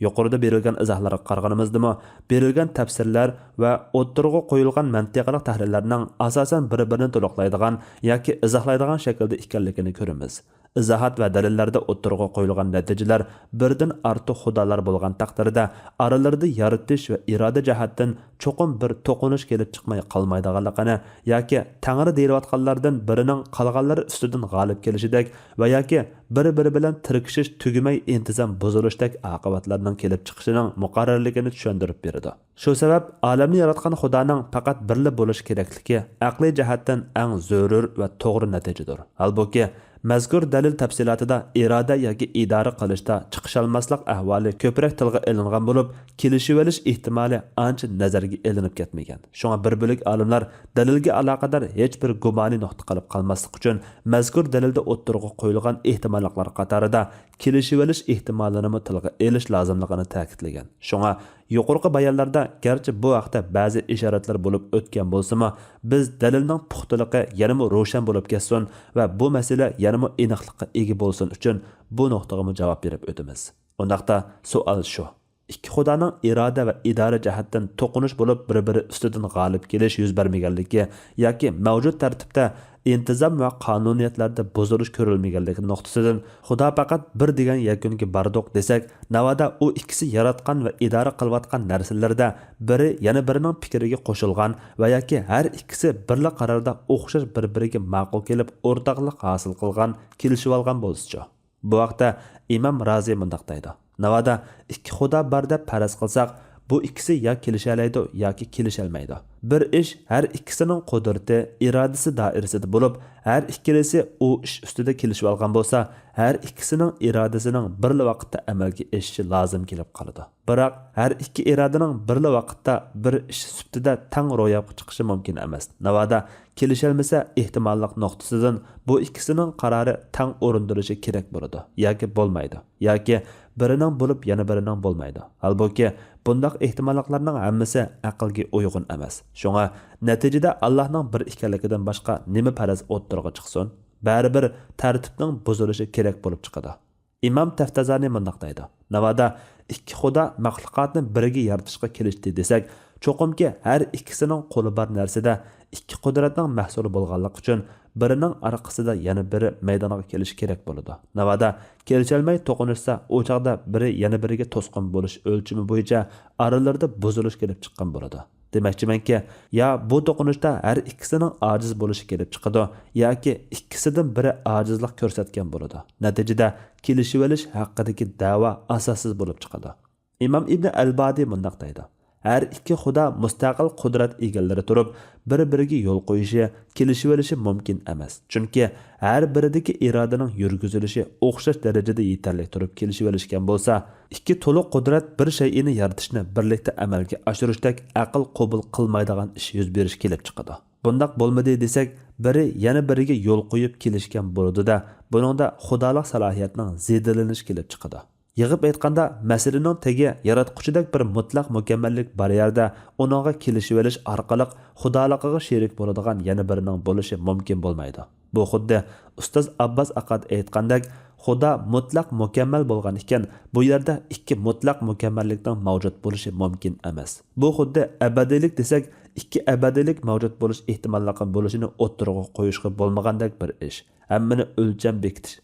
يۇقىرىدا بېرىلگەن ئىزاھلارغا قارىغىنىمىزدىمۇ، بېرىلگەن تەپسىرلەر ۋە ئوتتۇرىغا قويۇلغان مەنتىقىلىق تەھلىللەرنىڭ ئاساسەن بىر-بىرىنى تولۇقلايدىغان ياكى ئىزاھلايدىغان شەكىلدە ئىكەنلىكىنى كۆرىمىز. ئىزاھات ۋە دەلىللەردە ئوتتۇرىغا قويۇلغان نەتىجىلەر بىردىن ئارتۇق خۇدالار بولغان تەقدىردە، ئارىلىرىدا يارىتىش ۋە ئىرادە جەھەتتىن چوقۇم بىر توقۇنۇش كېلىپ چىقماي قالمايدىغانلىقىنى ياكى تەڭرى دېيىلىۋاتقانلاردىن بىرىنىڭ قالغانلىرى ئۈستىدىن غالىب كېلىشىدەك ۋە ياكى بىر-بىرى بىلەن تىركىشىش تۈگىمەي ئىنتىزام بۇزۇلۇشتەك ئاقىۋەتلەرنىڭ كېلىپ چىقىشىنىڭ مۇقەررەرلىكىنى چۈشەندۈرۈپ بېرىدۇ. شۇ سەۋەب ئالەمنى ياراتقان خۇدانىڭ پەقەت بىرلا بولۇشى كېرەكلىكى ئەقلىي جەھەتتىن ئەڭ زۆرۈر ۋە توغرا نەتىجىدۇر. ھالبۇكى، مەزكۇر دەلىل تەپسىلاتىدا ئىرادە ياكى ئىدارە قىلىشتا چىقىشالماسلىق ئەھۋالى كۆپرەك تىلغا ئېلىنغان بولۇپ، كېلىشىۋېلىش ئېھتىمالى ئانچە نەزەرگە ئېلىنىپ كەتمىگەن. شۇڭا بىر بۆلەك ئالىملار دەلىلگە ئالاقىدار ھېچ بىر گۇمانىي نۇقتا قېلىپ قالماسلىق ئۈچۈن، مەزكۇر دەلىلدە ئوتتۇرىغا قويۇلغان ئېھتىماللىقلار قاتارىدا كېلىشىۋېلىش ئېھتىمالىنىمۇ تىلغا ئېلىش لازىملىقىنى تەكىتلىگەن. شۇڭا يۇقىرىقى بايانلاردا گەرچە بۇ ھەقتە بەزى ئىشارەتلەر بولۇپ ئۆتكەن بولسىمۇ، بىز دەلىلنىڭ پۇختىلىقى يەنىمۇ روشەن بولۇپ كەتسۇن ۋە بۇ مەسىلە يەنىمۇ ئېنىقلىققا ئىگە بولسۇن ئۈچۈن بۇ نۇقتىغىمۇ جاۋاب بېرىپ ئۆتىمىز. ئۇنداقتا سوئال شۇ. ئىككى خۇدانىڭ ئىرادە ۋە ئىدارە جەھەتتىن توقۇنۇش بولۇپ بىر-بىرى ئۈستىدىن غالىب كېلىش يۈز بەرمىگەنلىكى ياكى مەۋجۇت تەرتىپتە ئىنتىزام ۋە قانۇنىيەتلەردە بۇزۇلۇش كۆرۈلمىگەنلىكى نۇقتىسىدىن، خۇدا پەقەت بىر دېگەن يەكۈنگە باردۇق دېسەك، ناۋادا ئۇ ئىككىسى ياراتقان ۋە ئىدارە قىلىۋاتقان نەرسىلىرىدە بىرى يەنە بىرىنىڭ پىكرىگە قوشۇلغان ۋە ياكى ھەر ئىككىسى بىرلا قاراردا ئوخشاش بىر-بىرىگە ماقۇل كېلىپ ئورتاقلىق ھاسىل قىلغان، كېلىشىۋالغان بولسىچۇ؟ بۇ ھەقتە ئىمام رازى مۇنداق دەيدۇ: ناۋادا ئىككى خۇدا بار دەپ پەرەز قىلساق، بۇ ئىككىسى يا كېلىشەلەيدۇ ياكى كېلىشەلمەيدۇ. بىر ئىش ھەر ئىككىسىنىڭ قۇدرىتى، ئىرادىسى دائىرىسىدە بولۇپ، ھەر ئىككىلىسى ئۇ ئىش ئۈستىدە كېلىشىۋالغان بولسا، ھەر ئىككىسىنىڭ ئىرادىسىنىڭ بىرلا ۋاقىتتا ئەمەلگە ئېشىشى لازىم كېلىپ قالىدۇ. بىراق، ھەر ئىككى ئىرادىنىڭ بىرلا ۋاقىتتا بىر ئىش سۈپىتىدە تەڭ روياپقا چىقىشى مۇمكىن ئەمەس. ناۋادا كېلىشەلمىسە، ئېھتىماللىق نۇقتىسىدىن بۇ ئىككىسىنىڭ قارارى تەڭ ئورۇندىلىشى كېرەك بولىدۇ ياكى بولمايدۇ، ياكى بىرىنىڭ بولۇپ يەنە بىرىنىڭ بولمايدۇ. ھالبۇكى، بۇنداق ئېھتىماللىقلارنىڭ ھەممىسى ئەقىلگە ئۇيغۇن ئەمەس. شۇڭا، نەتىجىدە ئاللاھنىڭ بىر ئىكەنلىكىدىن باشقا نېمە پەرەز ئوتتۇرىغا چىقسۇن، بەرىبىر تەرتىپنىڭ بۇزۇلۇشى كېرەك بولۇپ چىقىدۇ. ئىمام تەفتازانى مۇنداق دەيدۇ: ناۋادا ئىككى خۇدا مەخلۇقاتنى بىرگە يارىتىشقا كېلىشتى دېسەك، چوقۇمكى ھەر ئىككىسىنىڭ قولى بار نەرسىدە ئىككى قۇدرەتنىڭ مەھسۇلى بولغانلىقى ئۈچۈن، بىرىنىڭ ئارقىسىدا يەنە بىرى مەيدانغا كېلىشى كېرەك بولىدۇ. ناۋادا كېلىشەلمەي توقۇنۇشسا، ئۇ چاغدا بىرى يەنە بىرىگە توسقۇن بولۇش ئۆلچىمى بويىچە ئارىلىرىدا بۇزۇلۇش كېلىپ چىققان بولىدۇ. دېمەكچىمەنكى، يا بۇ توقۇنۇشتا ھەر ئىككىسىنىڭ ئاجىز بولۇشى كېلىپ چىقىدۇ، ياكى ئىككىسىدىن بىرى ئاجىزلىق كۆرسەتكەن بولىدۇ. نەتىجىدە، كېلىشىۋېلىش ھەققىدىكى دەۋا ئاساسسىز بولۇپ چىقىدۇ. ئىمام ئىبنى ئەلبادى مۇنداق دەيدۇ: ھەر ئىككى خۇدا مۇستەقىل قۇدرەت ئىگىلىرى تۇرۇپ، بىر-بىرىگە يول قويۇشى، كېلىشىۋېلىشى مۇمكىن ئەمەس. چۈنكى ھەر بىرىدىكى ئىرادىنىڭ يۈرگۈزۈلۈشى ئوخشاش دەرىجىدە يېتەرلىك تۇرۇپ كېلىشىۋېلىشكەن بولسا، ئىككى تولۇق قۇدرەت بىر شەيئىنى يارىتىشنى بىرلىكتە ئەمەلگە ئاشۇرۇشتەك ئەقىل قوبۇل قىلمايدىغان ئىش يۈز بېرىشى كېلىپ چىقىدۇ. بۇنداق بولمىدى دېسەك، بىرى يەنە بىرىگە يول قويۇپ كېلىشكەن بولىدۇ-دە، بۇنىڭدا خۇدالىق سالاھىيەتنىڭ زىددىلىنىشى كېلىپ چىقىدۇ. يىغىپ ئېيتقاندا، مەسىلىنىڭ تېگى ياراتقۇچىدەك بىر مۇتلەق مۇكەممەللىك بار يەردە، ئۇنىڭغا كېلىشىۋېلىش ئارقىلىق خۇدالىقىغا شېرىك بولىدىغان يەنە بىرىنىڭ بولۇشى مۇمكىن بولمايدۇ. بۇ خۇددى ئۇستاز ئابباس ئاقاد ئېيتقاندەك، خۇدا مۇتلەق مۇكەممەل بولغان ئىكەن، بۇ يەردە ئىككى مۇتلەق مۇكەممەللىكنىڭ مەۋجۇت بولۇشى مۇمكىن ئەمەس. بۇ خۇددى ئەبەدىيلىك دېسەك، ئىككى ئەبەدىيلىك مەۋجۇت بولۇش ئېھتىماللىقى بولۇشىنى ئوتتۇرىغا قويۇشقا بولمىغاندەك بىر ئىش. ھەممىنى ئۆلچەم بېكىتىش،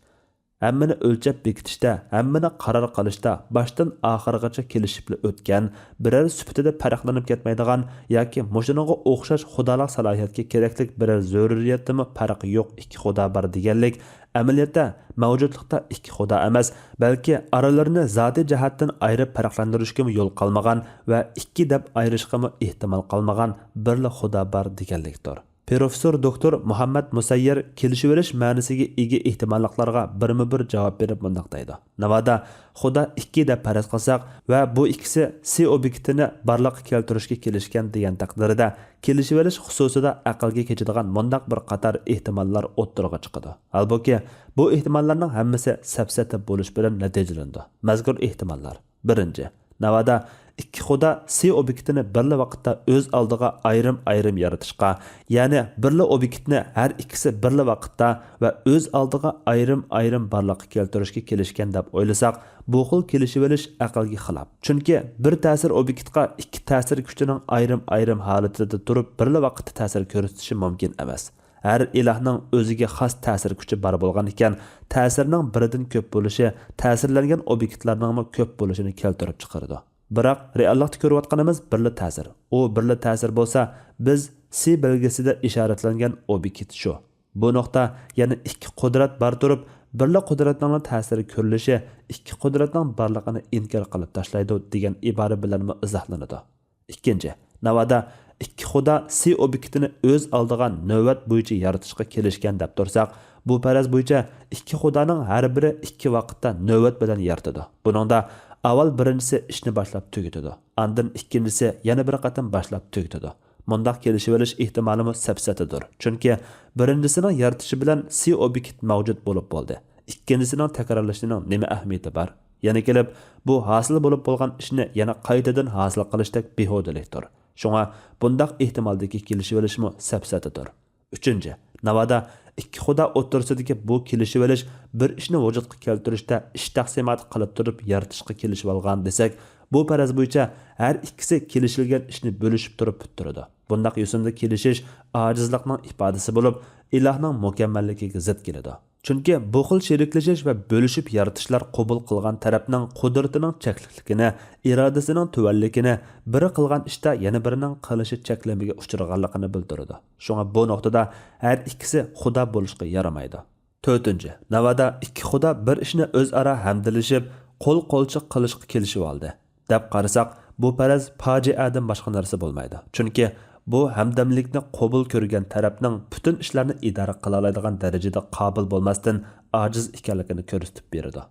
ھەممىنى ئۆلچەپ بېكىتىشتە، ھەممىنى قارار قىلىشتا باشتىن ئاخىرغىچە كېلىشىپلا ئۆتكەن، بىرەر سۈپىتىدە پەرقلىنىپ كەتمەيدىغان ياكى مۇشۇنىڭغا ئوخشاش خۇدالىق سالاھىيەتكە كېرەكلىك بىرەر زۆرۈرىيەتتىمۇ پەرقى يوق ئىككى خۇدا بار دېگەنلىك، ئەمەلىيەتتە مەۋجۇتلۇقتا ئىككى خۇدا ئەمەس، بەلكى ئارىلىرىنى زاتىي جەھەتتىن ئايرىپ پەرقلەندۈرۈشكىمۇ يول قالمىغان ۋە ئىككى دەپ ئايرىشقىمۇ ئېھتىمال قالمىغان بىرلا خۇدا بار دېگەنلىكتۇر. پروفېسسور دوكتور مۇھەممەد مۇسەييەر كېلىشىۋېلىش مەنىسىگە ئىگە ئېھتىماللىقلارغا بىرمۇ بىر جاۋاب بېرىپ مۇنداق دەيدۇ: ناۋادا خۇدا ئىككى دەپ پەرەز قىلساق ۋە بۇ ئىككىسى سى ئوبيېكتىنى بارلىققا كەلتۈرۈشكە كېلىشكەن دېگەن تەقدىردە، كېلىشىۋېلىش خۇسۇسىدا ئەقىلگە كېچىدىغان مۇنداق بىر قاتار ئېھتىماللار ئوتتۇرىغا چىقىدۇ. ھالبۇكى، بۇ ئېھتىماللارنىڭ ھەممىسى سەپسەتە بولۇش بىلەن نەتىجىلىنىدۇ. مەزكۇر ئېھتىماللار: بىرىنچى، ناۋادا ئىككى خۇدا سى ئوبيېكتىنى بىرلا ۋاقىتتا ئۆز ئالدىغا ئايرىم-ئايرىم يارىتىشقا، يەنى بىرلا ئوبيېكتنى ھەر ئىككىسى بىرلا ۋاقىتتا ۋە ئۆز ئالدىغا ئايرىم-ئايرىم بارلىققا كەلتۈرۈشكە كېلىشكەن دەپ ئويلىساق، بۇ خىل كېلىشىۋېلىش ئەقىلگە خىلاپ. چۈنكى بىر تەسىر ئوبيېكتقا ئىككى تەسىر كۈچىنىڭ ئايرىم-ئايرىم ھالىتىدە تۇرۇپ بىرلا ۋاقىتتا تەسىر كۆرسىتىشى مۇمكىن ئەمەس. ھەر ئىلاھنىڭ ئۆزىگە خاس تەسىر كۈچى بار بولغان ئىكەن، تەسىرنىڭ بىردىن كۆپ بولۇشى تەسىرلەنگەن ئوبيېكتلارنىڭمۇ كۆپ بولۇشىنى كەلتۈرۈپ چىقىرىدۇ. بىراق، رېئاللىقتا كۆرۈۋاتقىنىمىز بىرلا تەسىر. ئۇ بىرلا تەسىر بولسا، بىز سى بەلگىسىدە ئىشارەتلەنگەن ئوبيېكت شۇ. بۇ نۇقتا يەنە ئىككى قۇدرەت بار تۇرۇپ، بىرلا قۇدرەتنىڭلا تەسىرى كۆرۈلۈشى ئىككى قۇدرەتنىڭ بارلىقىنى ئىنكار قىلىپ تاشلايدۇ دېگەن ئىبارە بىلەنمۇ ئىزاھلىنىدۇ. ئىككىنچى، ناۋادا ئىككى خۇدا سى ئوبيېكتىنى ئۆز ئالدىغا نۆۋەت بويىچە يارىتىشقا كېلىشكەن دەپ تۇرساق، بۇ پەرەز بويىچە ئىككى خۇدانىڭ ھەر بىرى ئىككى ۋاقىتتا نۆۋەت بىلەن يارىتىدۇ. بۇنىڭدا ئاۋۋال بىرىنچىسى ئىشنى باشلاپ تۈگىتىدۇ. ئاندىن ئىككىنچىسى يەنە بىر قېتىم باشلاپ تۈگىتىدۇ. مۇنداق كېلىشىۋېلىش ئېھتىمالىمۇ سەپسەتىدۇر. چۈنكى بىرىنچىسىنىڭ يارىتىشى بىلەن سى ئوبيېكت مەۋجۇت بولۇپ بولدى. ئىككىنچىسىنىڭ تەكرارلىشىشىنىڭ نېمە ئەھمىيىتى بار؟ يەنە كېلىپ، بۇ ھاسىل بولۇپ بولغان ئىشنى يەنە قايتىدىن ھاسىل قىلىشتەك بىھۇدىلىكتۇر. شۇڭا بۇنداق ئېھتىمالدىكى كېلىشىۋېلىشمۇ سەپسەتىدۇر. ئۈچىنچى، ناۋادا ئىككى خۇدا ئوتتۇرىسىدىكى بۇ كېلىشىۋېلىش بىر ئىشنى ۋۇجۇدقا كەلتۈرۈشتە ئىش تەقسىماتى قىلىپ تۇرۇپ يارىتىشقا كېلىشىۋالغان دېسەك، بۇ پەرەز بويىچە ھەر ئىككىسى كېلىشىلگەن ئىشنى بۆلۈشۈپ تۇرۇپ پۈتتۈرىدۇ. بۇنداق يوسۇندا كېلىشىش ئاجىزلىقنىڭ ئىپادىسى بولۇپ، ئىلاھنىڭ مۇكەممەللىكىگە زىت كېلىدۇ. چۈنكى بۇ خىل شېرىكلىشىش ۋە بۆلۈشۈپ يارىتىشلار قوبۇل قىلغان تەرەپنىڭ قۇدرىتىنىڭ چەكلىكلىكىنى، ئىرادىسىنىڭ تۆۋەنلىكىنى، بىرى قىلغان ئىشتا يەنە بىرىنىڭ قىلىشى چەكلىمىگە ئۇچرىغانلىقىنى بىلدۈرىدۇ. شۇڭا بۇ نۇقتىدا ھەر ئىككىسى خۇدا بولۇشقا يارىمايدۇ. تۆتىنچى، ناۋادا ئىككى خۇدا بىر ئىشنى ئۆزئارا ھەمدىلىشىپ، قول-قولچە قىلىشقا كېلىشىۋالدى، دەپ قارىساق، بۇ پەرەز پاجىئەدىن باشقا نەرسە بولمايدۇ. چۈنكى بۇ ھەمدەملىكنى قوبۇل كۆرگەن تەرەپنىڭ پۈتۈن ئىشلارنى ئىدارە قىلالايدىغان دەرىجىدە قابىل بولماستىن، ئاجىز ئىكەنلىكىنى كۆرسىتىپ بېرىدۇ.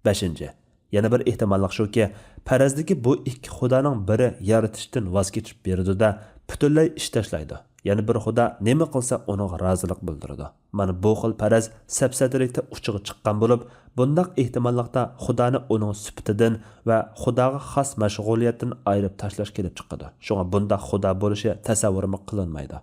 بەشىنچى، يەنە بىر ئېھتىماللىق شۇكى، پەرەزدىكى بۇ ئىككى خۇدانىڭ بىرى يارىتىشتىن ۋاز كېچىپ بېرىدۇ-دە، پۈتۈنلەي ئىش تاشلايدۇ. يەنە بىر خۇدا نېمە قىلسا، ئۇنىڭغا رازىلىق بىلدۈرىدۇ. مانا بۇ خىل پەرەز سەپسەتىلىكتە ئۇچىغا چىققان بولۇپ، بۇنداق ئېھتىماللىقتا خۇدانى ئۇنىڭ سۈپىتىدىن ۋە خۇداغا خاس مەشغۇلىيەتتىن ئايرىپ تاشلاش كېلىپ چىقىدۇ. شۇڭا بۇنداق خۇدا بولۇشى تەسەۋۋۇرمۇ قىلىنمايدۇ.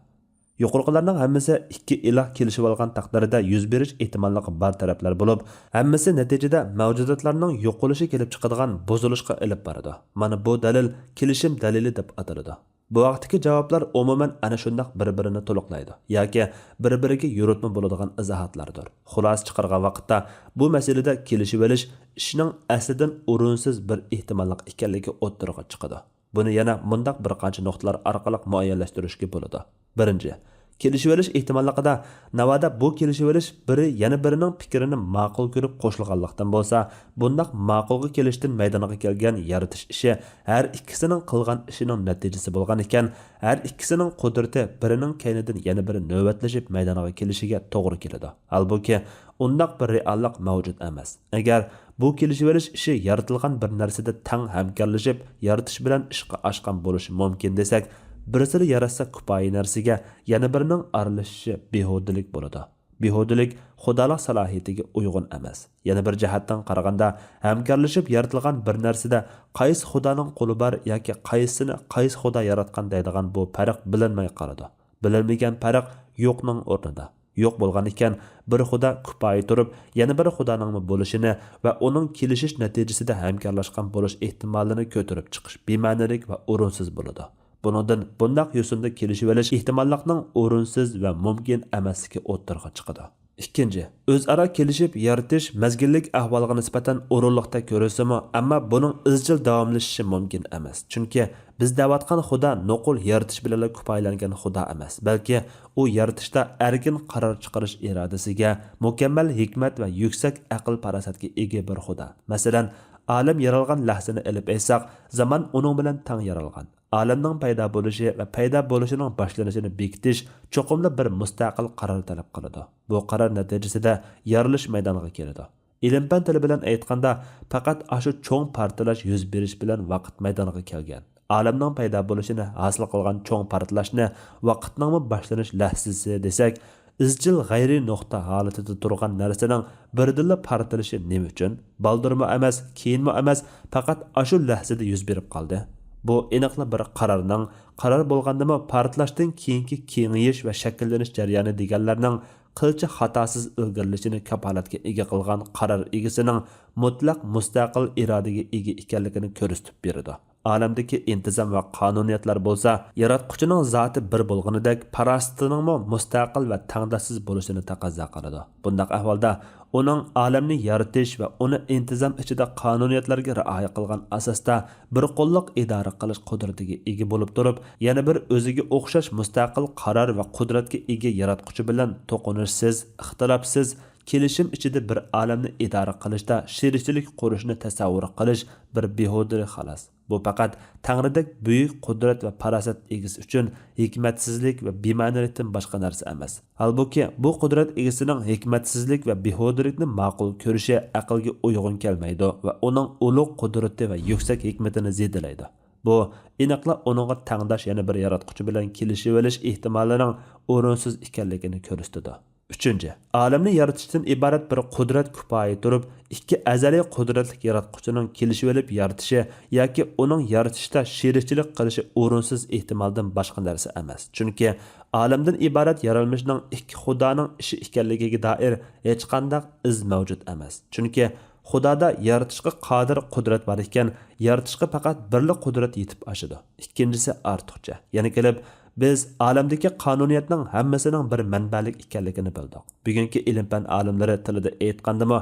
يۇقىرىقىلارنىڭ ھەممىسى ئىككى ئىلاھ كېلىشىۋالغان تەقدىردە يۈز بېرىش ئېھتىماللىقى بار تەرەپلەر بولۇپ، ھەممىسى نەتىجىدە مەۋجۇداتلارنىڭ يوقىلىشى كېلىپ چىقىدىغان بۇزۇلۇشقا ئېلىپ بارىدۇ. مانا بۇ دەلىل كېلىشىم دەلىلى دەپ ئاتىلىدۇ. بۇ ھەقتىكى جاۋابلار ئومۇمەن ئەنە شۇنداق بىر-بىرىنى تولۇقلايدۇ ياكى بىر-بىرىگە يورۇتما بولىدىغان ئىزاھاتلاردۇر. خۇلاسە چىقارغان ۋاقىتتا، بۇ مەسىلىدە كېلىشىۋېلىش ئىشنىڭ ئەسلىدىن ئورۇنسىز بىر ئېھتىماللىق ئىكەنلىكى ئوتتۇرىغا چىقىدۇ. بۇنى يەنە مۇنداق بىر قانچە نۇقتىلار ئارقىلىق مۇئەييەنلەشتۈرۈشكە بولىدۇ. بىرىنچى، كېلىشىۋېلىش ئېھتىماللىقىدا، ناۋادا بۇ كېلىشىۋېلىش بىرى يەنە بىرىنىڭ پىكرىنى ماقۇل كۆرۈپ قوشۇلغانلىقتىن بولسا، بۇنداق ماقۇلغا كېلىشتىن مەيدانغا كەلگەن يارىتىش ئىشى ھەر ئىككىسىنىڭ قىلغان ئىشىنىڭ نەتىجىسى بولغان ئىكەن، ھەر ئىككىسىنىڭ قۇدرىتى بىرىنىڭ كەينىدىن يەنە بىرى نۆۋەتلىشىپ مەيدانغا كېلىشىگە توغرا كېلىدۇ. ھالبۇكى، ئۇنداق بىر رېئاللىق مەۋجۇت ئەمەس. ئەگەر بۇ كېلىشىۋېلىش ئىشى يارىتىلغان بىر نەرسىدە تەڭ ھەمكارلىشىپ يارىتىش بىلەن ئىشقا ئاشقان بولۇشى مۇمكىن دېسەك، بىرسىلا ياراتسا كۇپايە نەرسىگە يەنە بىرىنىڭ ئارىلىشىشى بىھۇدىلىك بولىدۇ. بىھۇدىلىك خۇدالىق سالاھىيىتىگە ئۇيغۇن ئەمەس. يەنە بىر جەھەتتىن قارىغاندا، ھەمكارلىشىپ يارىتىلغان بىر نەرسىدە قايسى خۇدانىڭ قولى بار ياكى قايسىسىنى قايسى خۇدا ياراتقان دەيدىغان بۇ پەرق بىلىنمەي قالىدۇ. بىلىنمىگەن پەرق يوقنىڭ ئورنىدا. يوق بولغان ئىكەن، بىر خۇدا كۇپايە تۇرۇپ، يەنە بىر خۇدانىڭمۇ بولۇشىنى ۋە ئۇنىڭ كېلىشىش نەتىجىسىدە ھەمكارلاشقان بولۇش ئېھتىمالىنى كۆتۈرۈپ چىقىش بىمەنىلىك ۋە ئورۇنسىز بولىدۇ. بۇنىڭدىن بۇنداق يوسۇندا كېلىشىۋېلىش ئېھتىماللىقنىڭ ئورۇنسىز ۋە مۇمكىن ئەمەسلىكى ئوتتۇرىغا چىقىدۇ. ئىككىنچى، ئۆزئارا كېلىشىپ يارىتىش مەزگىللىك ئەھۋالغا نىسبەتەن ئورۇنلۇقتەك كۆرۈنسىمۇ، ئەمما بۇنىڭ ئىزچىل داۋاملىشىشى مۇمكىن ئەمەس. چۈنكى بىز دەۋاتقان خۇدا نوقۇل يارىتىش بىلەنلا كۇپايىلەنگەن خۇدا ئەمەس، بەلكى ئۇ يارىتىشتا ئەركىن قارار چىقىرىش ئىرادىسىگە، مۇكەممەل ھېكمەت ۋە يۈكسەك ئەقىل-پاراسەتكە ئىگە بىر خۇدا. مەسىلەن، ئالەم يارالغان لەھزىنى ئېلىپ ئېيتساق، زامان ئۇنىڭ بىلەن تەڭ يارالغان. ئالەمنىڭ پەيدا بولۇشى ۋە پەيدا بولۇشىنىڭ باشلىنىشىنى بېكىتىش چوقۇملا بىر مۇستەقىل قارار تەلەپ قىلىدۇ. بۇ قارار نەتىجىسىدە يارىلىش مەيدانغا كېلىدۇ. ئىلىم-پەن تىلى بىلەن ئېيتقاندا، پەقەت ئاشۇ چوڭ پارتلاش يۈز بېرىش بىلەن ۋاقىت مەيدانغا كەلگەن. ئالەمنىڭ پەيدا بولۇشىنى ھاسىل قىلغان چوڭ پارتلاشنى ۋاقىتنىڭمۇ باشلىنىش لەھزىسى دېسەك، ئىزچىل غەيرىي نۇقتا ھالىتىدە تۇرغان نەرسىنىڭ بىردىنلا پارتلىشى نېمە ئۈچۈن؟ بالدۇرمۇ ئەمەس، كېيىنمۇ ئەمەس، پەقەت ئاشۇ لەھزىدە يۈز بېرىپ قالدى. بۇ ئېنىقلا بىر قارارنىڭ، قارار بولغاندىمۇ پارتلاشتىن كېيىنكى كېڭىيىش ۋە شەكىللىنىش جەريانى دېگەنلەرنىڭ قىلچە خاتاسىز ئىلگىرىلىشىنى كاپالەتكە ئىگە قىلغان قارار ئىگىسىنىڭ مۇتلەق مۇستەقىل ئىرادىگە ئىگە ئىكەنلىكىنى كۆرسىتىپ بېرىدۇ. ئالەمدىكى ئىنتىزام ۋە قانۇنىيەتلەر بولسا ياراتقۇچىنىڭ زاتى بىر بولغىنىدەك، پاراسىتىنىڭمۇ مۇستەقىل ۋە تەڭداشسىز بولۇشىنى تەقەززا قىلىدۇ. بۇنداق ئەھۋالدا ئۇنىڭ ئالەمنى يارىتىش ۋە ئۇنى ئىنتىزام ئىچىدە قانۇنىيەتلەرگە رىئايە قىلغان ئاساستا بىر قوللۇق ئىدارە قىلىش قۇدرىتىگە ئىگە بولۇپ تۇرۇپ، يەنە بىر ئۆزىگە ئوخشاش مۇستەقىل قارار ۋە قۇدرەتكە ئىگە ياراتقۇچى بىلەن توقۇنۇشسىز، ئىختىلاپسىز، كېلىشىم ئىچىدە بىر ئالەمنى ئىدارە قىلىشتا شىرىچىلىك قۇرۇشنى تەسەۋۋۇر قىلىش بىر بىھۇدىلىك خالاس. بۇ پەقەت تەڭرىدەك بۈيۈك قۇدرەت ۋە پاراسەت ئىگىسى ئۈچۈن ھېكمەتسىزلىك ۋە بىمەنىلىكتىن باشقا نەرسە ئەمەس. ھالبۇكى، بۇ قۇدرەت ئىگىسىنىڭ ھېكمەتسىزلىك ۋە بىھۇدىلىكنى ماقۇل كۆرۈشى ئەقىلگە ئۇيغۇن كەلمەيدۇ ۋە ئۇنىڭ ئۇلۇغ قۇدرىتى ۋە يۈكسەك ھېكمىتىنى زېدىلەيدۇ. بۇ ئېنىقلا ئۇنىڭغا تەڭداش يەنە بىر ياراتقۇچى بىلەن كېلىشىۋېلىش ئېھتىمالىنىڭ ئورۇنسىز ئىكەنلىكىنى كۆرسىتىدۇ. ئۈچىنچى، ئالەمنى يارىتىشتىن ئىبارەت بىر قۇدرەت كۇپايە تۇرۇپ، ئىككى ئەزەلىي قۇدرەتلىك ياراتقۇچىنىڭ كېلىشىۋېلىپ يارىتىشى ياكى ئۇنىڭ يارىتىشتا شېرىكچىلىك قىلىشى ئورۇنسىز ئېھتىمالدىن باشقا نەرسە ئەمەس. چۈنكى ئالەمدىن ئىبارەت يارالمىشنىڭ ئىككى خۇدانىڭ ئىشى ئىكەنلىكىگە دائىر ھېچقانداق ئىز مەۋجۇت ئەمەس. چۈنكى خۇدادا يارىتىشقا قادىر قۇدرەت بار ئىكەن، يارىتىشقا پەقەت بىرلا قۇدرەت يېتىپ ئاشىدۇ. ئىككىنچىسى ئارتۇقچە. يەنە كېلىپ، بىز ئالەمدىكى قانۇنىيەتنىڭ ھەممىسىنىڭ بىر مەنبەلىك ئىكەنلىكىنى بىلدۇق. بۈگۈنكى ئىلىم-پەن ئالىملىرى تىلىدا ئېيتقاندىمۇ،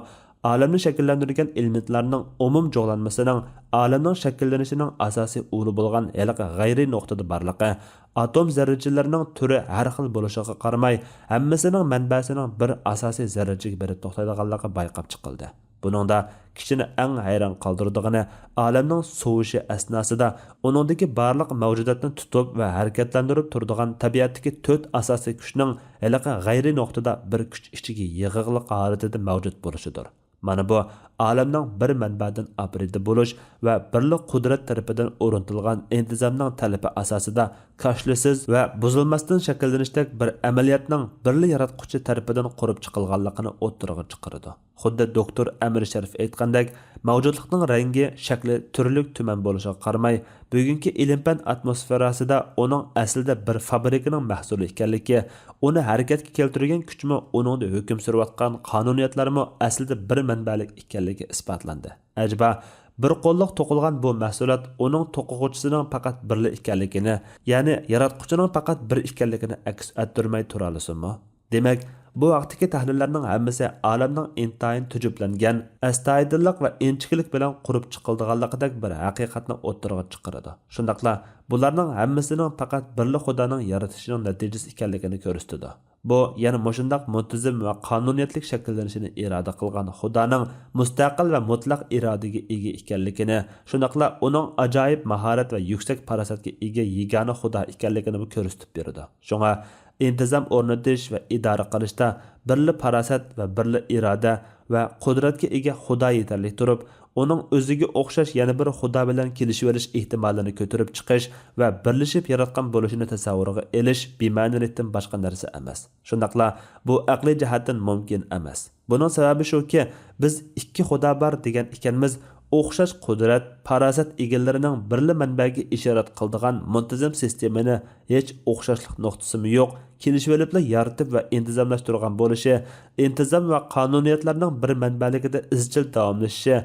ئالەمنى شەكىللەندۈرگەن ئېلېمېنتلارنىڭ ئومۇم جۇغلانمىسىنىڭ ئالەمنىڭ شەكىللىنىشىنىڭ ئاساسىي ئۇلى بولغان ھېلىقى غەيرىي نۇقتىدا بارلىقى، ئاتوم زەررىچىلىرىنىڭ تۈرى ھەر خىل بولۇشىغا قارىماي، ھەممىسىنىڭ مەنبەسىنىڭ بىر ئاساسىي زەررىچىگە بېرىپ توختايدىغانلىقى بايقاپ چىقىلدى. بۇنىڭدا كىشىنى ئەڭ ھەيران قالدۇرىدىغىنى، ئالەمنىڭ سوۋۇشى ئەسناسىدا ئۇنىڭدىكى بارلىق مەۋجۇداتنى تۇتۇپ ۋە ھەرىكەتلەندۈرۈپ تۇرىدىغان تەبىئەتتىكى تۆت ئاساسىي كۈچنىڭ ھېلىقى غەيرىي نۇقتىدا بىر كۈچ ئىچىگە يىغىقلىق ھالىتىدە مەۋجۇت بولۇشىدۇر. مانا بۇ ئالەمنىڭ بىر مەنبەدىن ئاپىرىدە بولۇش ۋە بىرلا قۇدرەت تەرىپىدىن ئورنىتىلغان ئىنتىزامنىڭ تەلىپى ئاساسىدا كاشىلىسىز ۋە بۇزۇلماستىن شەكىللىنىشتەك بىر ئەمەلىيەتنىڭ بىرلا ياراتقۇچى تەرىپىدىن قۇرۇپ چىقىلغانلىقىنى ئوتتۇرىغا چىقىرىدۇ. خۇددى دوكتور ئەمىر شەرىپ ئېيتقاندەك، مەۋجۇتلۇقنىڭ رەڭگى، شەكلى تۈرلۈك تۈمەن بولۇشىغا قارىماي، بۈگۈنكى ئىلىم-پەن ئاتموسفېراسىدا ئۇنىڭ ئەسلىدە بىر فابرىكىنىڭ مەھسۇلى ئىكەنلىكى، ئۇنى ھەرىكەتكە كەلتۈرگەن كۈچمۇ، ئۇنىڭدا ھۆكۈم سۈرۈۋاتقان قانۇنىيەتلەرمۇ ئەسلىدە بىر مەنبەلىك ئىكەنلىكى ئىسپاتلاندى. ئەجەبا، بىر قوللۇق توقۇلغان بۇ مەھسۇلات ئۇنىڭ توقۇغۇچىسىنىڭ پەقەت بىرلا ئىكەنلىكىنى، يەنى ياراتقۇچىنىڭ پەقەت بىر ئىكەنلىكىنى ئەكس ئەتتۈرمەي تۇرالىسۇنمۇ؟ دېمەك، بۇ ھەقتىكى تەھلىللەرنىڭ ھەممىسى ئالەمنىڭ ئىنتايىن تۈجۈپلەنگەن، ئەستايىدىللىق ۋە ئىنچىكىلىك بىلەن قۇرۇپ چىقىلىدىغانلىقىدەك بىر ھەقىقەتنى ئوتتۇرىغا چىقىرىدۇ. شۇنداقلا بۇلارنىڭ ھەممىسىنىڭ پەقەت بىرلا خۇدانىڭ يارىتىشىنىڭ نەتىجىسى ئىكەنلىكىنى كۆرسىتىدۇ. بۇ يەنە مۇشۇنداق مۇنتىزىم ۋە قانۇنىيەتلىك شەكىللىنىشىنى ئىرادە قىلغان خۇدانىڭ مۇستەقىل ۋە مۇتلەق ئىرادىگە ئىگە ئىكەنلىكىنى، شۇنداقلا ئۇنىڭ ئاجايىپ ماھارەت ۋە يۈكسەك پاراسەتكە ئىگە يېگانە خۇدا ئىكەنلىكىنىمۇ كۆرسىتىپ بېرىدۇ. شۇڭا ئىنتىزام ئورنىتىش ۋە ئىدارە قىلىشتا بىرلا پاراسەت ۋە بىرلا ئىرادە ۋە قۇدرەتكە ئىگە خۇدا يېتەرلىك تۇرۇپ، ئۇنىڭ ئۆزىگە ئوخشاش يەنە بىر خۇدا بىلەن كېلىشىۋېلىش ئېھتىمالىنى كۆتۈرۈپ چىقىش ۋە بىرلىشىپ ياراتقان بولۇشىنى تەسەۋۋۇرغا ئېلىش بىمەنىلىكتىن باشقا نەرسە ئەمەس. شۇنداقلا بۇ ئەقلىي جەھەتتىن مۇمكىن ئەمەس. بۇنىڭ سەۋەبى شۇكى، بىز ئىككى خۇدا بار دېگەن ئىكەنمىز، ئوخشاش قۇدرەت، پاراسەت ئىگىلىرىنىڭ بىرلا مەنبەگە ئىشارەت قىلىدىغان مۇنتىزىم سىستېمىنى ھېچ ئوخشاشلىق نۇقتىسىمۇ يوق، كېلىشىۋېلىپلا يارىتىپ ۋە ئىنتىزاملاشتۇرغان بولۇشى، ئىنتىزام ۋە قانۇنىيەتلەرنىڭ بىر مەنبەلىكىدە ئىزچىل داۋاملىشىشى،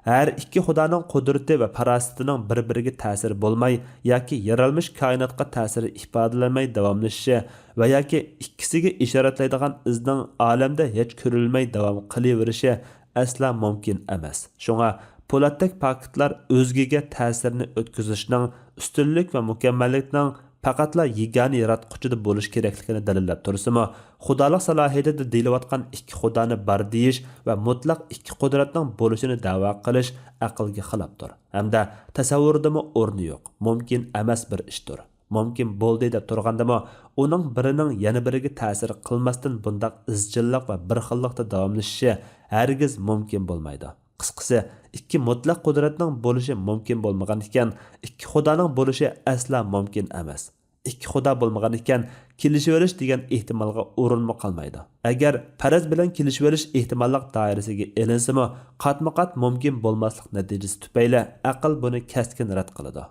ھەر ئىككى خۇدانىڭ قۇدرىتى ۋە پاراسىتىنىڭ بىر-بىرىگە تەسىرى بولماي ياكى يارالمىش كائىناتقا تەسىرى ئىپادىلەنمەي داۋاملىشىشى ۋە ياكى ئىككىسىگە ئىشارەتلەيدىغان ئىزنىڭ ئالەمدە ھېچ كۆرۈلمەي داۋام قىلىۋېرىشى ئەسلا مۇمكىن ئەمەس. شۇڭا پولاتتەك پاكىتلار ئۆزگىگە تەسىرنى ئۆتكۈزۈشنىڭ، ئۈستۈنلۈك ۋە مۇكەممەللىكنىڭ پەقەتلا يېگانە ياراتقۇچىدا بولۇش كېرەكلىكىنى دەلىللەپ تۇرسىمۇ، خۇدالىق سالاھىيىتىدە دېيىلىۋاتقان ئىككى خۇدانى بار دېيىش ۋە مۇتلەق ئىككى قۇدرەتنىڭ بولۇشىنى دەۋا قىلىش ئەقىلگە خىلاپتۇر ھەمدە تەسەۋۋۇردىمۇ ئورنى يوق، مۇمكىن ئەمەس بىر ئىشتۇر. مۇمكىن بولدى دەپ تۇرغاندىمۇ، ئۇنىڭ بىرىنىڭ يەنە بىرىگە تەسىر قىلماستىن بۇنداق ئىزچىللىق ۋە بىر خىللىقتا داۋاملىشىشى ھەرگىز مۇمكىن بولمايدۇ. قىسقىسى، ئىككى مۇتلەق قۇدرەتنىڭ بولۇشى مۇمكىن بولمىغان ئىكەن، ئىككى خۇدانىڭ بولۇشى ئەسلا مۇمكىن ئەمەس. ئىككى خۇدا بولمىغان ئىكەن، كېلىشىۋېلىش دېگەن ئېھتىمالغا ئورۇنمۇ قالمايدۇ. ئەگەر پەرەز بىلەن كېلىشىۋېلىش ئېھتىماللىق دائىرىسىگە ئېلىنسىمۇ، قاتمۇ قات مۇمكىن بولماسلىق نەتىجىسى تۈپەيلى ئەقىل بۇنى كەسكىن رەت قىلىدۇ.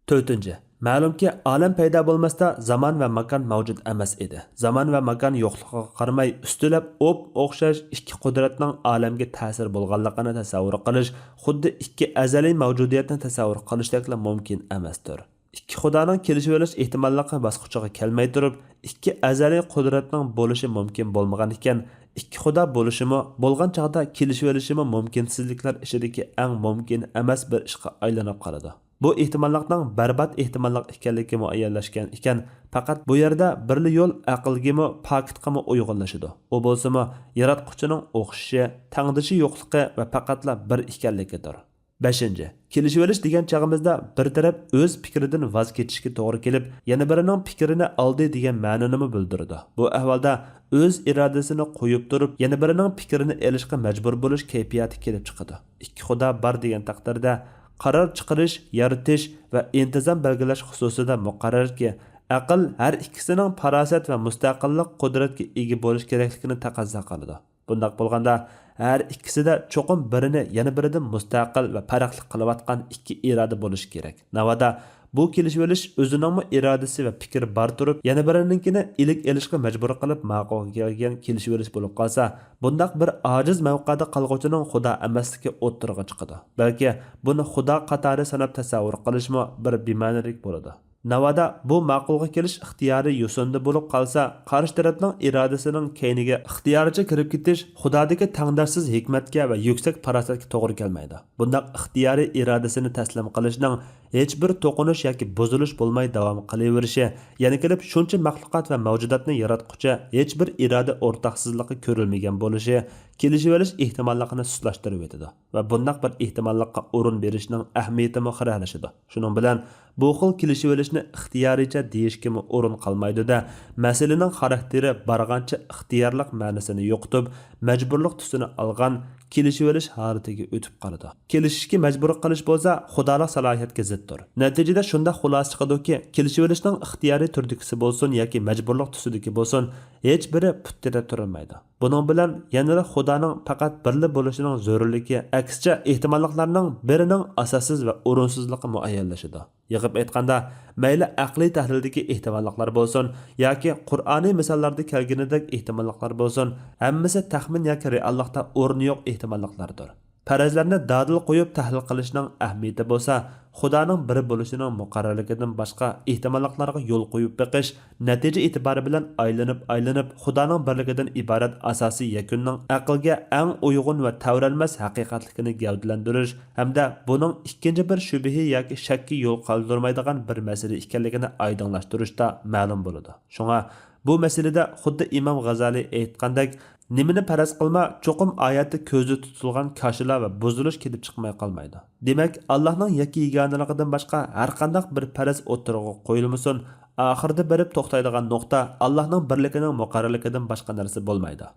تۆتىنچى، مەلۇمكى، ئالەم پەيدا بولماستا زامان ۋە ماكان مەۋجۇت ئەمەس ئىدى. زامان ۋە ماكان يوقلۇقىغا قارىماي، ئۈستىلەپ ئوپ-ئوخشاش ئىككى قۇدرەتنىڭ ئالەمگە تەسىر بولغانلىقىنى تەسەۋۋۇر قىلىش خۇددى ئىككى ئەزەلىي مەۋجۇدىيەتنى تەسەۋۋۇر قىلىشتەكلا مۇمكىن ئەمەستۇر. ئىككى خۇدانىڭ كېلىشىۋېلىش ئېھتىماللىقى باسقۇچىغا كەلمەي تۇرۇپ، ئىككى ئەزەلىي قۇدرەتنىڭ بولۇشى مۇمكىن بولمىغان ئىكەن، ئىككى خۇدا بولۇشىمۇ، بولغان چاغدا كېلىشىۋېلىشىمۇ مۇمكىنسىزلىكلەر ئىچىدىكى ئەڭ مۇمكىن ئەمەس بىر ئىشقا ئايلىنىپ قالىدۇ. بۇ ئېھتىماللىقنىڭ بەربات ئېھتىماللىق ئىكەنلىكى مۇئەييەنلەشكەن ئىكەن، پەقەت بۇ يەردە بىرلا يول ئەقىلگىمۇ، پاكىتقىمۇ ئۇيغۇنلىشىدۇ. ئۇ بولسىمۇ، ياراتقۇچىنىڭ ئوخشىشى، تەڭدىشى يوقلۇقى ۋە پەقەتلا بىر ئىكەنلىكىدۇر. بەشىنچى، كېلىشىۋېلىش دېگەن چېغىمىزدا بىر تەرەپ ئۆز پىكرىدىن ۋاز كېچىشكە توغرا كېلىپ، يەنە بىرىنىڭ پىكرىنى ئالدى دېگەن مەنىنىمۇ بىلدۈرىدۇ. بۇ ئەھۋالدا ئۆز ئىرادىسىنى قويۇپ تۇرۇپ، يەنە بىرىنىڭ پىكرىنى ئېلىشقا مەجبۇر بولۇش كەيپىياتى كېلىپ چىقىدۇ. ئىككى خۇدا بار دېگەن تەقدىردە، قارار چىقىرىش، يارىتىش ۋە ئىنتىزام بەلگىلەش خۇسۇسىدا مۇقەررەركى، ئەقىل ھەر ئىككىسىنىڭ پاراسەت ۋە مۇستەقىللىق قۇدرەتكە ئىگە بولۇش كېرەكلىكىنى تەقەززا قىلىدۇ. بۇنداق بولغاندا، ھەر ئىككىسىدە چوقۇم بىرىنى يەنە بىرىدىن مۇستەقىل ۋە پەرقلىق قىلىۋاتقان ئىككى ئىرادە بولۇشى كېرەك. ناۋادا بۇ كېلىشىۋېلىش ئۆزىنىڭمۇ ئىرادىسى ۋە پىكرى بار تۇرۇپ، يەنە بىرىنىڭكىنى ئىلىك ئېلىشقا مەجبۇر قىلىپ ماقۇلغا كەلگەن كېلىشىۋېلىش بولۇپ قالسا، بۇنداق بىر ئاجىز مەۋقەدە قالغۇچىنىڭ خۇدا ئەمەسلىكى ئوتتۇرىغا چىقىدۇ. بەلكى بۇنى خۇدا قاتارى ساناپ تەسەۋۋۇر قىلىشمۇ بىر بىمەنىلىك بولىدۇ. ناۋادا بۇ ماقۇلغا كېلىش ئىختىيارى يوسۇندا بولۇپ قالسا، قارشى تەرەپنىڭ ئىرادىسىنىڭ كەينىگە ئىختىيارىچە كىرىپ كېتىش خۇدادىكى تەڭداشسىز ھېكمەتكە ۋە يۈكسەك پاراسەتكە توغرا كەلمەيدۇ. بۇنداق ئىختىيارىي ئىرادىسىنى تەسلىم قىلىشنىڭ ھېچبىر توقۇنۇش ياكى بۇزۇلۇش بولماي داۋام قىلىۋېرىشى، يەنە كېلىپ شۇنچە مەخلۇقات ۋە مەۋجۇداتنى ياراتقۇچە ھېچبىر ئىرادە ئورتاقسىزلىقى كۆرۈلمىگەن بولۇشى، كېلىشىۋېلىش ئېھتىماللىقىنى سۇسلاشتۇرۇۋېتىدۇ ۋە بۇنداق بىر ئېھتىماللىققا ئورۇن بېرىشنىڭ ئەھمىيىتىمۇ خىرەلىشىدۇ. شۇنىڭ بىلەن بۇ خىل كېلىشىۋېلىشنى ئىختىيارىيچە دېيىشكىمۇ ئورۇن قالمايدۇ-دە، مەسىلىنىڭ خاراكتېرى بارغانچە ئىختىيارلىق مەنىسىنى يوقىتىپ، مەجبۇرلۇق تۈسىنى ئالغان كېلىشىۋېلىش ھالىتىگە ئۆتۈپ قالىدۇ. كېلىشىشكە مەجبۇر قىلىش بولسا خۇدالىق سالاھىيەتكە زىتتۇر. نەتىجىدە شۇنداق خۇلاسە چىقىدۇكى، كېلىشىۋېلىشنىڭ ئىختىيارىي تۈردىكىسى بولسۇن ياكى مەجبۇرلۇق تۈسىدىكى بولسۇن، ھېچبىرى پۇت تىرەپ تۇرالمايدۇ. بۇنىڭ بىلەن يەنىلا خۇدانىڭ پەقەت بىرلا بولۇشىنىڭ زۆرۈرلۈكى، ئەكسىچە ئېھتىماللىقلارنىڭ بىرىنىڭ ئاساسسىز ۋە ئورۇنسىزلىقى مۇئەييەنلىشىدۇ. يىغىپ ئېيتقاندا، مەيلى ئەقلىي تەھلىلدىكى ئېھتىماللىقلار بولسۇن ياكى قۇرئانىي مىساللاردا كەلگىنىدەك ئېھتىماللىقلار بولسۇن، ھەممىسى تەخمىن ياكى رېئاللىقتا ئورنى يوق ئېھتىماللىقلاردۇر. پەرەزلەرنى دادىل قويۇپ تەھلىل قىلىشنىڭ ئەھمىيىتى بولسا، خۇدانىڭ بىر بولۇشىنىڭ مۇقەررەرلىكىدىن باشقا ئېھتىماللىقلارغا يول قويۇپ بېقىش، نەتىجە ئېتىبارى بىلەن ئايلىنىپ-ئايلىنىپ خۇدانىڭ بىرلىكىدىن ئىبارەت ئاساسىي يەكۈننىڭ ئەقىلگە ئەڭ ئۇيغۇن ۋە تەۋرەنمەس ھەقىقەتلىكىنى گەۋدىلەندۈرۈش ھەمدە بۇنىڭ ئىككىنچى بىر شۈبھە ياكى شەككە يول قالدۇرمايدىغان بىر مەسىلە ئىكەنلىكىنى ئايدىڭلاشتۇرۇشتا مەلۇم بولىدۇ. شۇڭا بۇ مەسىلىدە خۇددى ئىمام غازالىي ئېيتقاندەك، نېمىنى پەرەز قىلما، چوقۇم ئايەتتە كۆزدە تۇتۇلغان كاشىلا ۋە بۇزۇلۇش كېلىپ چىقماي قالمايدۇ. دېمەك، ئاللاھنىڭ يەككە يېگانىلىقىدىن باشقا ھەرقانداق بىر پەرەز ئوتتۇرىغا قويۇلمىسۇن، ئاخىرىدا بېرىپ توختايدىغان نۇقتا ئاللاھنىڭ بىرلىكىنىڭ مۇقەررەرلىكىدىن باشقا نەرسە بولمايدۇ.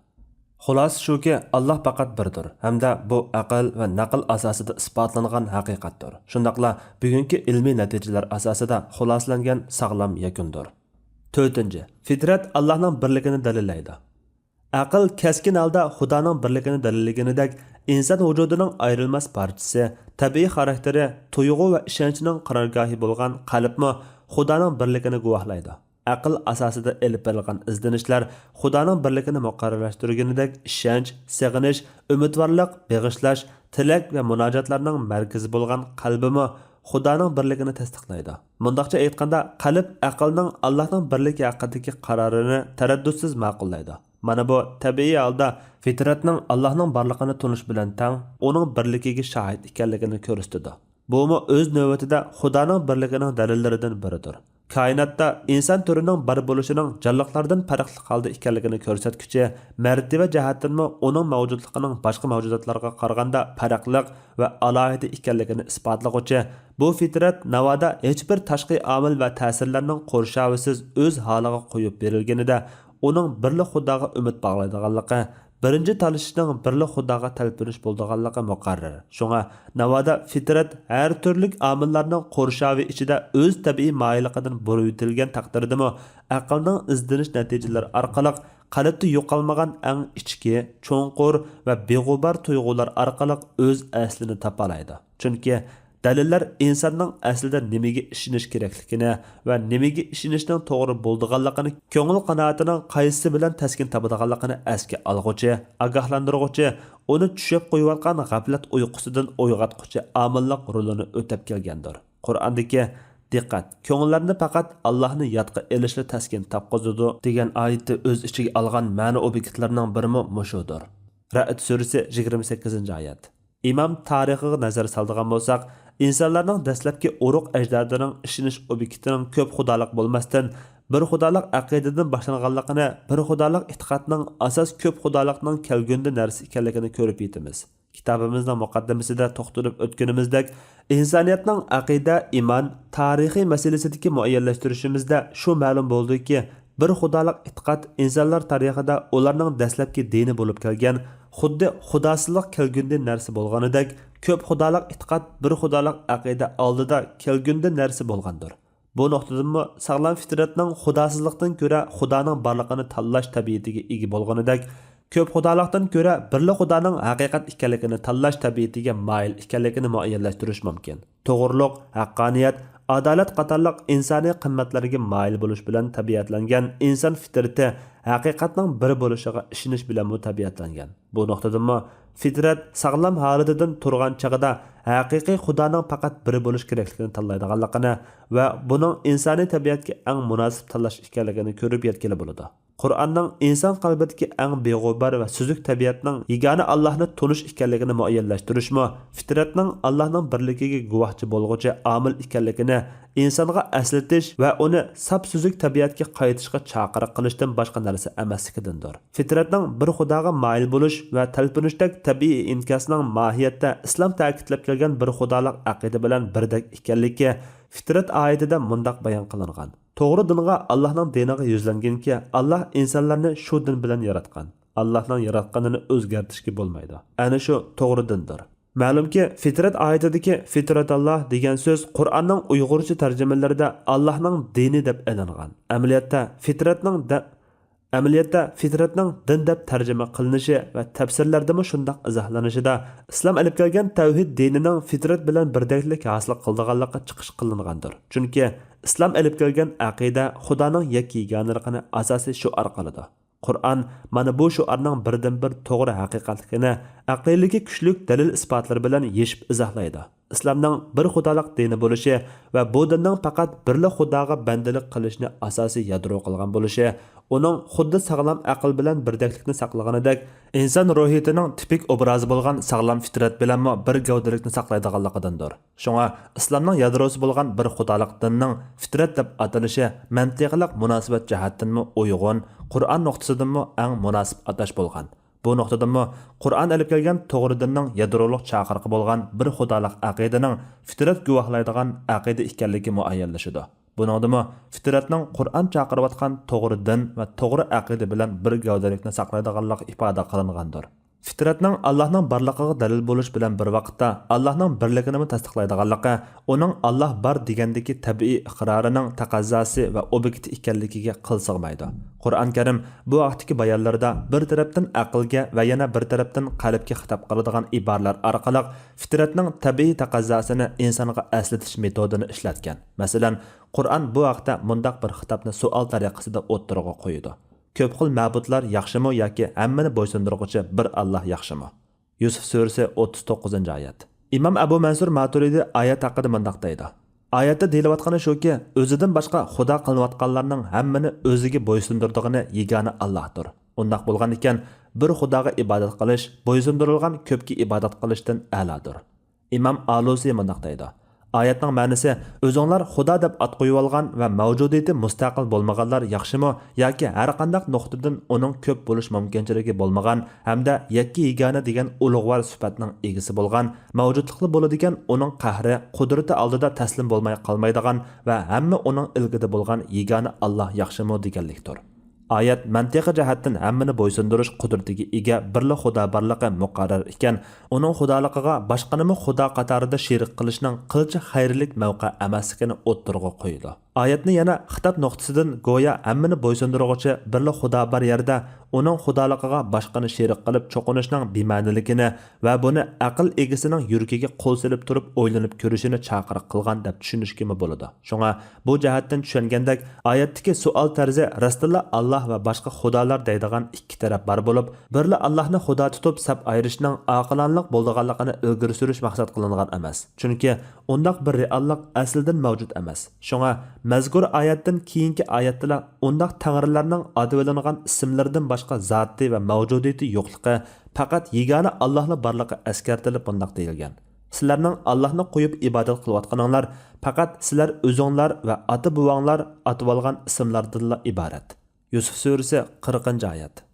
خۇلاسە شۇكى، ئاللاھ پەقەت بىردۇر ھەمدە بۇ ئەقىل ۋە نەقىل ئاساسىدا ئىسپاتلانغان ھەقىقەتتۇر. شۇنداقلا بۈگۈنكى ئىلمىي نەتىجىلەر ئاساسىدا خۇلاسىلەنگەن ساغلام يەكۈندۇر. تۆتىنچى، فىترەت ئاللاھنىڭ بىرلىكىنى دەلىللەيدۇ. ئەقىل كەسكىن ھالدا خۇدانىڭ بىرلىكىنى دەلىللىگىنىدەك، ئىنسان ۋۇجۇدىنىڭ ئايرىلماس پارچىسى، تەبىئىي خاراكتېرى، تۇيغۇ ۋە ئىشەنچنىڭ قارارگاھى بولغان قەلبمۇ خۇدانىڭ بىرلىكىنى گۇۋاھلايدۇ. ئەقىل ئاساسىدا ئېلىپ بېرىلغان ئىزدىنىشلەر خۇدانىڭ بىرلىكىنى مۇقەررەرلەشتۈرگىنىدەك، ئىشەنچ، سېغىنىش، ئۈمىدۋارلىق، بېغىشلاش، تىلەك ۋە مۇناجاتلارنىڭ مەركىزى بولغان قەلبىمۇ خۇدانىڭ بىرلىكىنى تەستىقلايدۇ. مۇنداقچە ئېيتقاندا، قەلب ئەقىلنىڭ ئاللاھنىڭ بىرلىكى ھەققىدىكى قارارىنى تەرەددۇتسىز ماقۇللايدۇ. مانا بۇ تەبىئىي ھالدا فىترەتنىڭ ئاللاھنىڭ بارلىقىنى تونۇش بىلەن تەڭ، ئۇنىڭ بىرلىكىگە شاھىت ئىكەنلىكىنى كۆرسىتىدۇ. بۇمۇ ئۆز نۆۋىتىدە خۇدانىڭ بىرلىكىنىڭ دەلىللىرىدىن بىرىدۇر. كائىناتتا ئىنسان تۈرىنىڭ بار بولۇشىنىڭ جانلىقلاردىن پەرقلىق ھالدا ئىكەنلىكىنى كۆرسەتكۈچى، مەرتىۋە جەھەتتىنمۇ ئۇنىڭ مەۋجۇتلۇقىنىڭ باشقا مەۋجۇداتلارغا قارىغاندا پەرقلىق ۋە ئالاھىدە ئىكەنلىكىنى ئىسپاتلىغۇچى، بۇ فىترەت ناۋادا ھېچبىر تاشقى ئامىل ۋە تەسىرلەرنىڭ قورشاۋىسىز ئۆز ھالىغا قويۇپ بېرىلگىنىدە، ئۇنىڭ بىرلا خۇداغا ئۈمىد باغلايدىغانلىقى، بىرىنچى تالىشىشنىڭ بىرلا خۇداغا تەلپۈنۈش بولىدىغانلىقى مۇقەررەر. شۇڭا ناۋادا فىترەت ھەر تۈرلۈك ئامىللارنىڭ قورشاۋى ئىچىدە ئۆز تەبىئىي مايىللىقىدىن بۇرۇۋېتىلگەن تەقدىردىمۇ، ئەقىلنىڭ ئىزدىنىش نەتىجىلىرى ئارقىلىق قەلبتە يوقالمىغان ئەڭ ئىچكى، چوڭقۇر ۋە بىغۇبار تۇيغۇلار ئارقىلىق ئۆز ئەسلىنى تاپالايدۇ. چۈنكى دەلىللەر ئىنساننىڭ ئەسلىدە نېمىگە ئىشىنىش كېرەكلىكىنى ۋە نېمىگە ئىشىنىشنىڭ توغرا بولىدىغانلىقىنى، كۆڭۈل قانائىتىنىڭ قايسىسى بىلەن تەسكىن تاپىدىغانلىقىنى ئەسكە ئالغۇچى، ئاگاھلاندۇرغۇچى، ئۇنى چۈشەپ قويۇۋاتقان غەپلەت ئۇيقۇسىدىن ئويغاتقۇچى ئامىللىق رولىنى ئۆتەپ كەلگەندۇر. قۇرئاندىكى «دىققەت! كۆڭۈللەرنى پەقەت ئاللاھنى يادقا ئېلىشلا تەسكىن تاپقۇزىدۇ» دېگەن ئايىتى ئۆز ئىچىگە ئالغان مەنە ئوبيېكتلىرىنىڭ بىرىمۇ مۇشۇدۇر. رەئد سۈرىسى، يىگىرمە سەككىزىنچى ئايەت. ئىمام تارىخىغا نەزەر سالىدىغان بولساق، ئىنسانلارنىڭ دەسلەپكى ئۇرۇق ئەجدادىنىڭ ئىشىنىش ئوبيېكتىنىڭ كۆپ خۇدالىق بولماستىن، بىر خۇدالىق ئەقىدىدىن باشلانغانلىقىنى، بىر خۇدالىق ئېتىقادنىڭ ئاساس كۆپ خۇدالىقنىڭ كەلگۈندە نەرسە ئىكەنلىكىنى كۆرۈپ يېتىمىز. كىتابىمىزنىڭ مۇقەددىمىسىدە توختىلىپ ئۆتكىنىمىزدەك، ئىنسانىيەتنىڭ ئەقىدە، ئىمان، تارىخى مەسىلىسىدىكى مۇئەييەنلەشتۈرۈشىمىزدە شۇ مەلۇم بولدىكى، بىر خۇدالىق ئېتىقاد ئىنسانلار تارىخىدا ئۇلارنىڭ دەسلەپكى دىنى بولۇپ كەلگەن، خۇددى خۇداسىزلىق كەلگۈندىن نەرسە بولغىنىدەك، كۆپ خۇدالىق ئېتىقاد بىر خۇدالىق ئەقىدە ئالدىدا كەلگۈندىن نەرسە بولغاندۇر. بۇ نۇقتىدىنمۇ ساغلام فىترەتنىڭ خۇداسىزلىقتىن كۆرە خۇدانىڭ بارلىقىنى تاللاش تەبىئىتىگە ئىگە بولغىنىدەك، كۆپ خۇدالىقتىن كۆرە بىرلا خۇدانىڭ ھەقىقەت ئىكەنلىكىنى تاللاش تەبىئىتىگە مايىل ئىكەنلىكىنى مۇئەييەنلەشتۈرۈش مۇمكىن. توغرىلىق، ھەققانىيەت، ئادالەت قاتارلىق ئىنسانىي قىممەتلەرگە مايىل بولۇش بىلەن تەبىئەتلەنگەن ئىنسان فىترىتى ھەقىقەتنىڭ بىر بولۇشىغا ئىشىنىش بىلەنمۇ تەبىئەتلەنگەن. بۇ نۇقتىدىنمۇ فىترەت ساغلام ھالىتىدىن تۇرغان چېغىدا ھەقىقىي خۇدانىڭ پەقەت بىر بولۇش كېرەكلىكىنى تاللايدىغانلىقىنى ۋە بۇنىڭ ئىنسانىي تەبىئەتكە ئەڭ مۇناسىپ تاللاش ئىكەنلىكىنى كۆرۈپ يەتكىلى بولىدۇ. قۇرئاننىڭ ئىنسان قەلبىدىكى ئەڭ بىغۇبار ۋە سۈزۈك تەبىئەتنىڭ يېگانە ئاللاھنى تونۇش ئىكەنلىكىنى مۇئەييەنلەشتۈرۈشمۇ فىترەتنىڭ ئاللاھنىڭ بىرلىكىگە گۇۋاھچى بولغۇچى ئامىل ئىكەنلىكىنى ئىنسانغا ئەسلىتىش ۋە ئۇنى ساپ سۈزۈك تەبىئەتكە قايتىشقا چاقىرىق قىلىشتىن باشقا نەرسە ئەمەسلىكىدىندۇر. فىترەتنىڭ بىر خۇداغا مايىل بولۇش ۋە تەلپۈنۈشتەك تەبىئىي ئىنكاسنىڭ ماھىيەتتە ئىسلام تەكىتلەپ كەلگەن بىر خۇدالىق ئەقىدە بىلەن بىردەك ئىكەنلىكى فىترەت ئايىتىدە مۇنداق بايان قىلىنغان: توغرا دىنغا، ئاللاھنىڭ دىنىغا يۈزلەنگىنكى، ئاللاھ ئىنسانلارنى شۇ دىن بىلەن ياراتقان. ئاللاھنىڭ ياراتقىنىنى ئۆزگەرتىشكە بولمايدۇ. ئەنە شۇ توغرا دىندۇر. مەلۇمكى، فىترەت ئايىتىدىكى فىترەتاللاھ دېگەن سۆز قۇرئاننىڭ ئۇيغۇرچە تەرجىمىلىرىدە ئاللاھنىڭ دىنى دەپ ئېلىنغان. ئەمەلىيەتتە، فىترەتنىڭ دە-، ئەمەلىيەتتە، فىترەتنىڭ دىن دەپ تەرجىمە قىلىنىشى ۋە تەپسىرلەردىمۇ شۇنداق ئىزاھلىنىشىدا، ئىسلام ئېلىپ كەلگەن تەۋھىد دىنىنىڭ فىترەت بىلەن بىردەكلىك ھاسىل قىلىدىغانلىقى چىقىش قىلىنغاندۇر. چۈنكى ئىسلام ئېلىپ كەلگەن ئەقىدە خۇدانىڭ يەككە يېگانىلىقىنى ئاساسىي شوئار قىلىدۇ. قۇرئان مانا بۇ شوئارنىڭ بىردىنبىر توغرا ھەقىقەتلىكىنى ئەقىللىكى كۈچلۈك دەلىل-ئىسپاتلىرى بىلەن يېشىپ ئىزاھلايدۇ. ئىسلامنىڭ بىر خۇدالىق دىنى بولۇشى ۋە بۇ دىننىڭ پەقەت بىرلا خۇداغا بەندىلىك قىلىشنى ئاساسىي يادرو قىلغان بولۇشى، ئۇنىڭ خۇددى ساغلام ئەقىل بىلەن بىردەكلىكنى ساقلىغىنىدەك، ئىنسان روھىيىتىنىڭ تىپىك ئوبرازى بولغان ساغلام فىترەت بىلەنمۇ بىر گەۋدىلىكنى ساقلايدىغانلىقىدىندۇر. شۇڭا ئىسلامنىڭ يادروسى بولغان بىر خۇدالىق دىننىڭ فىترەت دەپ ئاتىلىشى مەنتىقىلىق مۇناسىۋەت جەھەتتىنمۇ ئۇيغۇن، قۇرئان نۇقتىسىدىنمۇ ئەڭ مۇناسىپ ئاتاش بولغان. بۇ نۇقتىدىنمۇ قۇرئان ئېلىپ كەلگەن توغرا دىننىڭ يادرولۇق چاقىرىقى بولغان بىر خۇدالىق ئەقىدىنىڭ فىترەت گۇۋاھلايدىغان ئەقىدە ئىكەنلىكى مۇئەييەنلىشىدۇ. بۇنىڭدىمۇ فىترەتنىڭ قۇرئان چاقىرىۋاتقان توغرا دىن ۋە توغرا ئەقىدە بىلەن بىر گەۋدىلىكنى ساقلايدىغانلىقى ئىپادە قىلىنغاندۇر. فىترەتنىڭ ئاللاھنىڭ بارلىقىغا دەلىل بولۇش بىلەن بىر ۋاقىتتا ئاللاھنىڭ بىرلىكىنىمۇ تەستىقلايدىغانلىقى، ئۇنىڭ ئاللاھ بار دېگەندىكى تەبىئىي ئىقرارىنىڭ تەقەززاسى ۋە ئوبيېكتى ئىكەنلىكىگە قىل سىغمايدۇ. قۇرئان كەرىم بۇ ھەقتىكى بايانلىرىدا بىر تەرەپتىن ئەقىلگە ۋە يەنە بىر تەرەپتىن قەلبكە خىتاب قىلىدىغان ئىبارىلەر ئارقىلىق فىترەتنىڭ تەبىئىي تەقەززاسىنى ئىنسانغا ئەسلىتىش مېتودىنى ئىشلەتكەن. مەسىلەن، قۇرئان بۇ ھەقتە مۇنداق بىر خىتابنى سوئال تەرىقىسىدە ئوتتۇرىغا قويىدۇ: كۆپ خىل مەبۇدلار ياخشىمۇ ياكى ھەممىنى بويسۇندۇرغۇچى بىر ئاللاھ ياخشىمۇ؟ يۈسۈف سۈرىسى، ئوتتۇز توققۇزىنچى ئايەت. ئىمام ئەبۇ مەنسۇر ماتۇرىدى ئايەت ھەققىدە مۇنداق دەيدۇ: ئايەتتە دېيىلىۋاتقىنى شۇكى، ئۆزىدىن باشقا خۇدا قىلىنىۋاتقانلارنىڭ ھەممىنى ئۆزىگە بويسۇندۇرىدىغىنى يېگانە ئاللاھتۇر. ئۇنداق بولغان ئىكەن، بىر خۇداغا ئىبادەت قىلىش بويسۇندۇرۇلغان كۆپكە ئىبادەت قىلىشتىن ئەلالاردۇر. ئىمام ئالۇسى مۇنداق دەيدۇ: ئايەتنىڭ مەنىسى، ئۆزۈڭلار خۇدا دەپ ئات قويۇۋالغان ۋە مەۋجۇدىيىتى مۇستەقىل بولمىغانلار ياخشىمۇ ياكى ھەرقانداق نۇقتىدىن ئۇنىڭ كۆپ بولۇش مۇمكىنچىلىكى بولمىغان ھەمدە يەككە يېگانە دېگەن ئۇلۇغۋار سۈپەتنىڭ ئىگىسى بولغان، مەۋجۇتلۇقلا بولىدىكەن ئۇنىڭ قەھرى، قۇدرىتى ئالدىدا تەسلىم بولماي قالمايدىغان ۋە ھەممە ئۇنىڭ ئىلكىدە بولغان يېگانە ئاللاھ ياخشىمۇ دېگەنلىكتۇر. ئايەت مەنتىقىي جەھەتتىن ھەممىنى بويسۇندۇرۇش قۇدرىتىگە ئىگە بىرلا خۇدا بارلىقى مۇقەررەر ئىكەن، ئۇنىڭ خۇدالىقىغا باشقىنىمۇ خۇدا قاتارىدا شېرىك قىلىشنىڭ قىلچە خەيرلىك مەۋقە ئەمەسلىكىنى ئوتتۇرىغا قويىدۇ. ئايەتنى يەنە خىتاب نۇقتىسىدىن گويا ھەممىنى بويسۇندۇرغۇچى بىرلا خۇدا بار يەردە ئۇنىڭ خۇدالىقىغا باشقىنى شېرىك قىلىپ چوقۇنۇشنىڭ بىمەنىلىكىنى ۋە بۇنى ئەقىل ئىگىسىنىڭ يۈرىكىگە قول سېلىپ تۇرۇپ ئويلىنىپ كۆرۈشىنى چاقىرىق قىلغان دەپ چۈشىنىشكىمۇ بولىدۇ. شۇڭا بۇ جەھەتتىن چۈشەنگەندەك، ئايەتتىكى سوئال تەرزى راستتىنلا ئاللاھ ۋە باشقا خۇدالار دەيدىغان ئىككى تەرەپ بار بولۇپ، بىرلا ئاللاھنى خۇدا تۇتۇپ سەپ ئايرىشنىڭ ئاقىلانىلىق بولىدىغانلىقىنى ئىلگىرى سۈرۈش مەقسەت قىلىنغان ئەمەس. چۈنكى ئۇنداق بىر رېئاللىق ئەسلىدىن مەۋجۇت ئەمەس. شۇڭا مەزكۇر ئايەتتىن كېيىنكى ئايەتتىلا ئۇنداق تەڭرىلەرنىڭ ئاتىۋېلىنغان ئىسىملىرىدىن باشقا زاتى ۋە مەۋجۇدىيىتى يوقلۇقى، پەقەت يېگانە ئاللاھلا بارلىقى ئەسكەرتىلىپ مۇنداق دېيىلگەن: سىلەرنىڭ ئاللاھنى قويۇپ ئىبادەت قىلىۋاتقىنىڭلار پەقەت سىلەر ئۆزۈڭلار ۋە ئاتا-بوۋاڭلار ئاتىۋالغان ئىسىملاردىنلا ئىبارەت. يۈسۈف سۈرىسى، قىرىقىنچى ئايەت.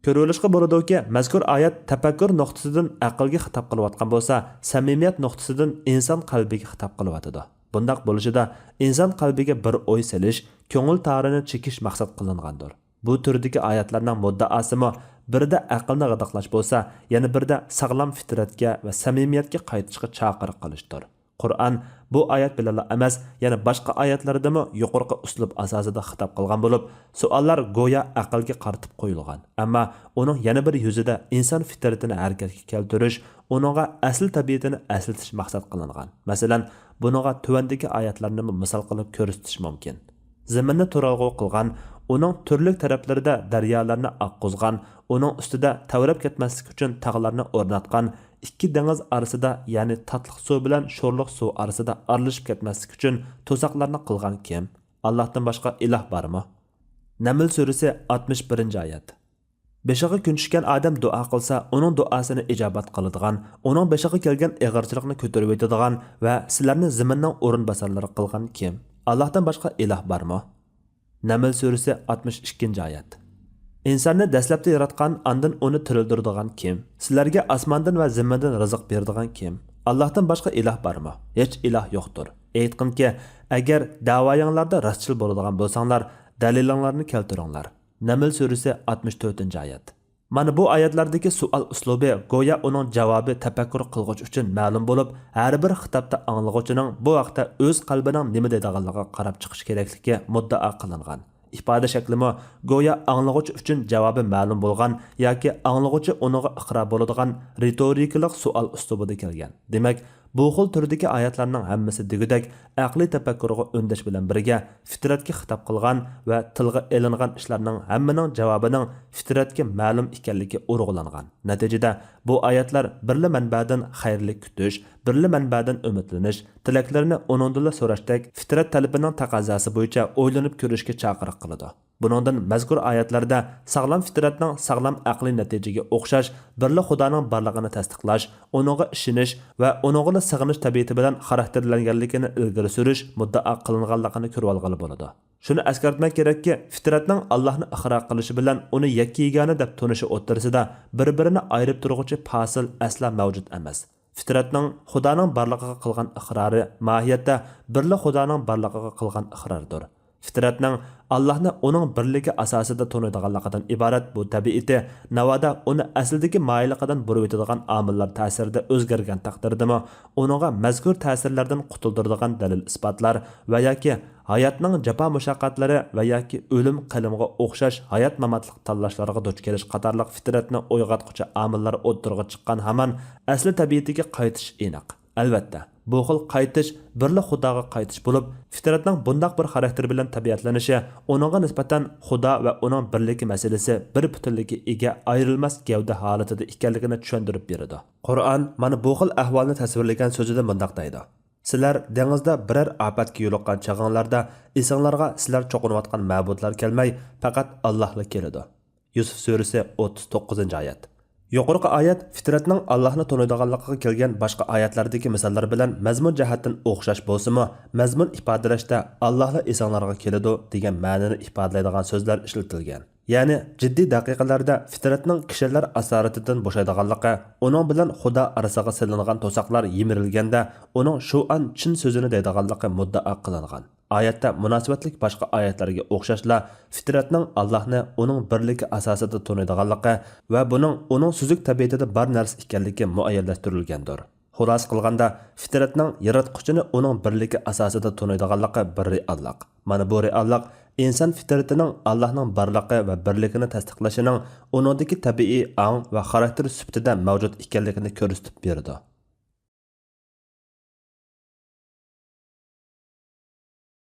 كۆرۈۋېلىشقا بولىدۇكى، مەزكۇر ئايەت تەپەككۇر نۇقتىسىدىن ئەقىلگە خىتاب قىلىۋاتقان بولسا، سەمىمىيەت نۇقتىسىدىن ئىنسان قەلبىگە خىتاب قىلىۋاتىدۇ. بۇنداق بولۇشىدا، ئىنسان قەلبىگە بىر ئوي سېلىش، كۆڭۈل تارىنى چېكىش مەقسەت قىلىنغاندۇر. بۇ تۈردىكى ئايەتلەرنىڭ مۇددىئاسىمۇ بىردە ئەقىلنى غىدىقلاش بولسا، يەنە بىردە ساغلام فىترەتكە ۋە سەمىمىيەتكە قايتىشقا چاقىرىق قىلىشتۇر. قۇرئان بۇ ئايەت بىلەنلا ئەمەس، يەنە باشقا ئايەتلەردىمۇ يۇقىرىقى ئۇسلۇب ئاساسىدا خىتاب قىلغان بولۇپ، سوئاللار گويا ئەقىلگە قارىتىپ قويۇلغان. ئەمما ئۇنىڭ يەنە بىر يۈزىدە ئىنسان فىترىتىنى ھەرىكەتكە كەلتۈرۈش، ئۇنىڭغا ئەسلى تەبىئىتىنى ئەسلىتىش مەقسەت قىلىنغان. مەسىلەن، بۇنىڭغا تۆۋەندىكى ئايەتلەرنىمۇ مىسال قىلىپ كۆرسىتىش مۇمكىن. زېمىننى تۇرالغۇ قىلغان، ئۇنىڭ تۈرلۈك تەرەپلىرىدە دەريالارنى ئاققۇزغان، ئۇنىڭ ئۈستىدە تەۋرەپ كەتمەسلىك ئۈچۈن تاغلارنى ئورناتقان، ئىككى دېڭىز ئارىسىدا، يەنى تاتلىق سۇ بىلەن شورلۇق سۇ ئارىسىدا ئارىلىشىپ كەتمەسلىك ئۈچۈن توساقلارنى قىلغان كىم؟ ئاللاھتىن باشقا ئىلاھ بارمۇ؟ نەمل سۈرىسى، ئاتمىش بىرىنچى ئايەت. بېشىغا كۈن چۈشكەن ئادەم دۇئا قىلسا، ئۇنىڭ دۇئاسىنى ئىجابەت قىلىدىغان، ئۇنىڭ بېشىغا كەلگەن ئېغىرچىلىقنى كۆتۈرۈۋېتىدىغان ۋە سىلەرنى زېمىننىڭ ئورۇنباسارلىرى قىلغان كىم؟ ئاللاھتىن باشقا ئىلاھ بارمۇ؟ نەمل سۈرىسى، ئاتمىش ئىككىنچى ئايەت. ئىنساننى دەسلەپتە ياراتقان، ئاندىن ئۇنى تىرىلدۈرىدىغان كىم؟ سىلەرگە ئاسماندىن ۋە زېمىندىن رىزىق بېرىدىغان كىم؟ ئاللاھتىن باشقا ئىلاھ بارمۇ؟ ھېچ ئىلاھ يوقتۇر. ئېيتقىنكى، ئەگەر دەۋايىڭلاردا راستچىل بولىدىغان بولساڭلار، دەلىلىڭلارنى كەلتۈرۈڭلار. نەمل سۈرىسى، ئاتمىش تۆتىنچى ئايەت. مانا بۇ ئايەتلەردىكى سوئال ئۇسلۇبى گويا ئۇنىڭ جاۋابى تەپەككۇر قىلغۇچى ئۈچۈن مەلۇم بولۇپ، ھەر بىر خىتابتا ئاڭلىغۇچىنىڭ بۇ ھەقتە ئۆز قەلبىنىڭ نېمە دەيدىغانلىقىغا قاراپ چىقىشى كېرەكلىكى مۇددىئا قىلىنغان. ئىپادە شەكلىمۇ گويا ئاڭلىغۇچى ئۈچۈن جاۋابى مەلۇم بولغان ياكى ئاڭلىغۇچى ئۇنىڭغا ئىقرار بولىدىغان رېتورىكىلىق سوئال ئۇسلۇبىدا كەلگەن. دېمەك، بۇ خىل تۈردىكى ئايەتلەرنىڭ ھەممىسى دېگۈدەك ئەقلىي تەپەككۇرغا ئۈندەش بىلەن بىرگە، فىترەتكە خىتاب قىلغان ۋە تىلغا ئېلىنغان ئىشلارنىڭ ھەممىنىڭ جاۋابىنىڭ فىترەتكە مەلۇم ئىكەنلىكى ئۇرغۇلانغان. نەتىجىدە، بۇ ئايەتلەر بىرلا مەنبەدىن خەيرلىك كۈتۈش، بىرلا مەنبەدىن ئۈمىدلىنىش، تىلەكلىرىنى ئۇنىڭدىنلا سوراشتەك فىترەت تەلىپىنىڭ تەقەززاسى بويىچە ئويلىنىپ كۆرۈشكە چاقىرىق قىلىدۇ. بۇنىڭدىن مەزكۇر ئايەتلەردە ساغلام فىترەتنىڭ ساغلام ئەقلىي نەتىجىگە ئوخشاش بىرلا خۇدانىڭ بارلىقىنى تەستىقلاش، ئۇنىڭغا ئىشىنىش ۋە ئۇنىڭغىلا سېغىنىش تەبىئىتى بىلەن خاراكتېرلەنگەنلىكىنى ئىلگىرى سۈرۈش مۇددىئا قىلىنغانلىقىنى كۆرۈۋالغىلى بولىدۇ. شۇنى ئەسكەرتمەك كېرەككى، فىترەتنىڭ ئاللاھنى ئىقرار قىلىشى بىلەن ئۇنى يەككە-يېگانە دەپ تونۇشى ئوتتۇرىسىدا بىر-بىرىنى ئايرىپ تۇرغۇچى پاسىل ئەسلا مەۋجۇت ئەمەس. فىترەتنىڭ خۇدانىڭ بارلىقىغا قىلغان ئىقرارى ماھىيەتتە بىرلا خۇدانىڭ بارلىقىغا قىلغان ئىقراردۇر. فىترەتنىڭ ئاللاھنى ئۇنىڭ بىرلىكى ئاساسىدا تونۇيدىغانلىقىدىن ئىبارەت بۇ تەبىئىتى ناۋادا ئۇنى ئەسلىدىكى مايىللىقىدىن بۇرۇۋېتىدىغان ئامىللار تەسىرىدە ئۆزگەرگەن تەقدىردىمۇ، ئۇنىڭغا مەزكۇر تەسىرلەردىن قۇتۇلدۇرىدىغان دەلىل-ئىسپاتلار ۋە ياكى ھاياتنىڭ جاپا-مۇشەققەتلىرى ۋە ياكى ئۆلۈم-قېلىمغا ئوخشاش ھايات-ماماتلىق تاللاشلارغا دۇچ كېلىش قاتارلىق فىترەتنى ئويغاتقۇچى ئامىللار ئوتتۇرىغا چىققان ھامان ئەسلى تەبىئىتىگە قايتىش ئېنىق. ئەلۋەتتە، بۇ خىل قايتىش بىرلا خۇداغا قايتىش بولۇپ، فىترەتنىڭ بۇنداق بىر خاراكتېر بىلەن تەبىئەتلىنىشى ئۇنىڭغا نىسبەتەن خۇدا ۋە ئۇنىڭ بىرلىكى مەسىلىسى بىر پۈتۈنلۈككە ئىگە ئايرىلماس گەۋدە ھالىتىدە ئىكەنلىكىنى چۈشەندۈرۈپ بېرىدۇ. قۇرئان مانا بۇ خىل ئەھۋالنى تەسۋىرلىگەن سۆزىدە مۇنداق دەيدۇ: سىلەر دېڭىزدا بىرەر ئاپەتكە يولۇققان چېغىڭلاردا ئېسىڭلارغا سىلەر چوقۇنۇۋاتقان مەبۇدلار كەلمەي، پەقەت ئاللاھلا كېلىدۇ. يۈسۈف سۈرىسى، ئوتتۇز توققۇزىنچى ئايەت. يۇقىرىقى ئايەت فىترەتنىڭ ئاللاھنى تونۇيدىغانلىقىغا كەلگەن باشقا ئايەتلەردىكى مىساللار بىلەن مەزمۇن جەھەتتىن ئوخشاش بولسىمۇ، مەزمۇن ئىپادىلەشتە «ئاللاھلا ئېسىڭلارغا كېلىدۇ» دېگەن مەنىنى ئىپادىلەيدىغان سۆزلەر ئىشلىتىلگەن. يەنى جىددىي دەقىقىلەردە فىترەتنىڭ كىشىلەر ئاسارىتىدىن بوشايدىغانلىقى، ئۇنىڭ بىلەن خۇدا ئارىسىغا سېلىنغان توساقلار يىمىرىلگەندە، ئۇنىڭ شۇ ئان چىن سۆزىنى دەيدىغانلىقى مۇددىئا قىلىنغان. ئايەتتە مۇناسىۋەتلىك باشقا ئايەتلەرگە ئوخشاشلا، فىترەتنىڭ ئاللاھنى ئۇنىڭ بىرلىكى ئاساسىدا تونۇيدىغانلىقى ۋە بۇنىڭ ئۇنىڭ سۈزۈك تەبىئىتىدە بار نەرسە ئىكەنلىكى مۇئەييەنلەشتۈرۈلگەندۇر. خۇلاسە قىلغاندا، فىترەتنىڭ ياراتقۇچىنى ئۇنىڭ بىرلىكى ئاساسىدا تونۇيدىغانلىقى بىر رېئاللىق. مانا بۇ رېئاللىق ئىنسان فىترىتىنىڭ ئاللاھنىڭ بارلىقى ۋە بىرلىكىنى تەستىقلىشىنىڭ ئۇنىڭدىكى تەبىئىي ئاڭ ۋە خاراكتېر سۈپىتىدە مەۋجۇت ئىكەنلىكىنى كۆرسىتىپ بېرىدۇ.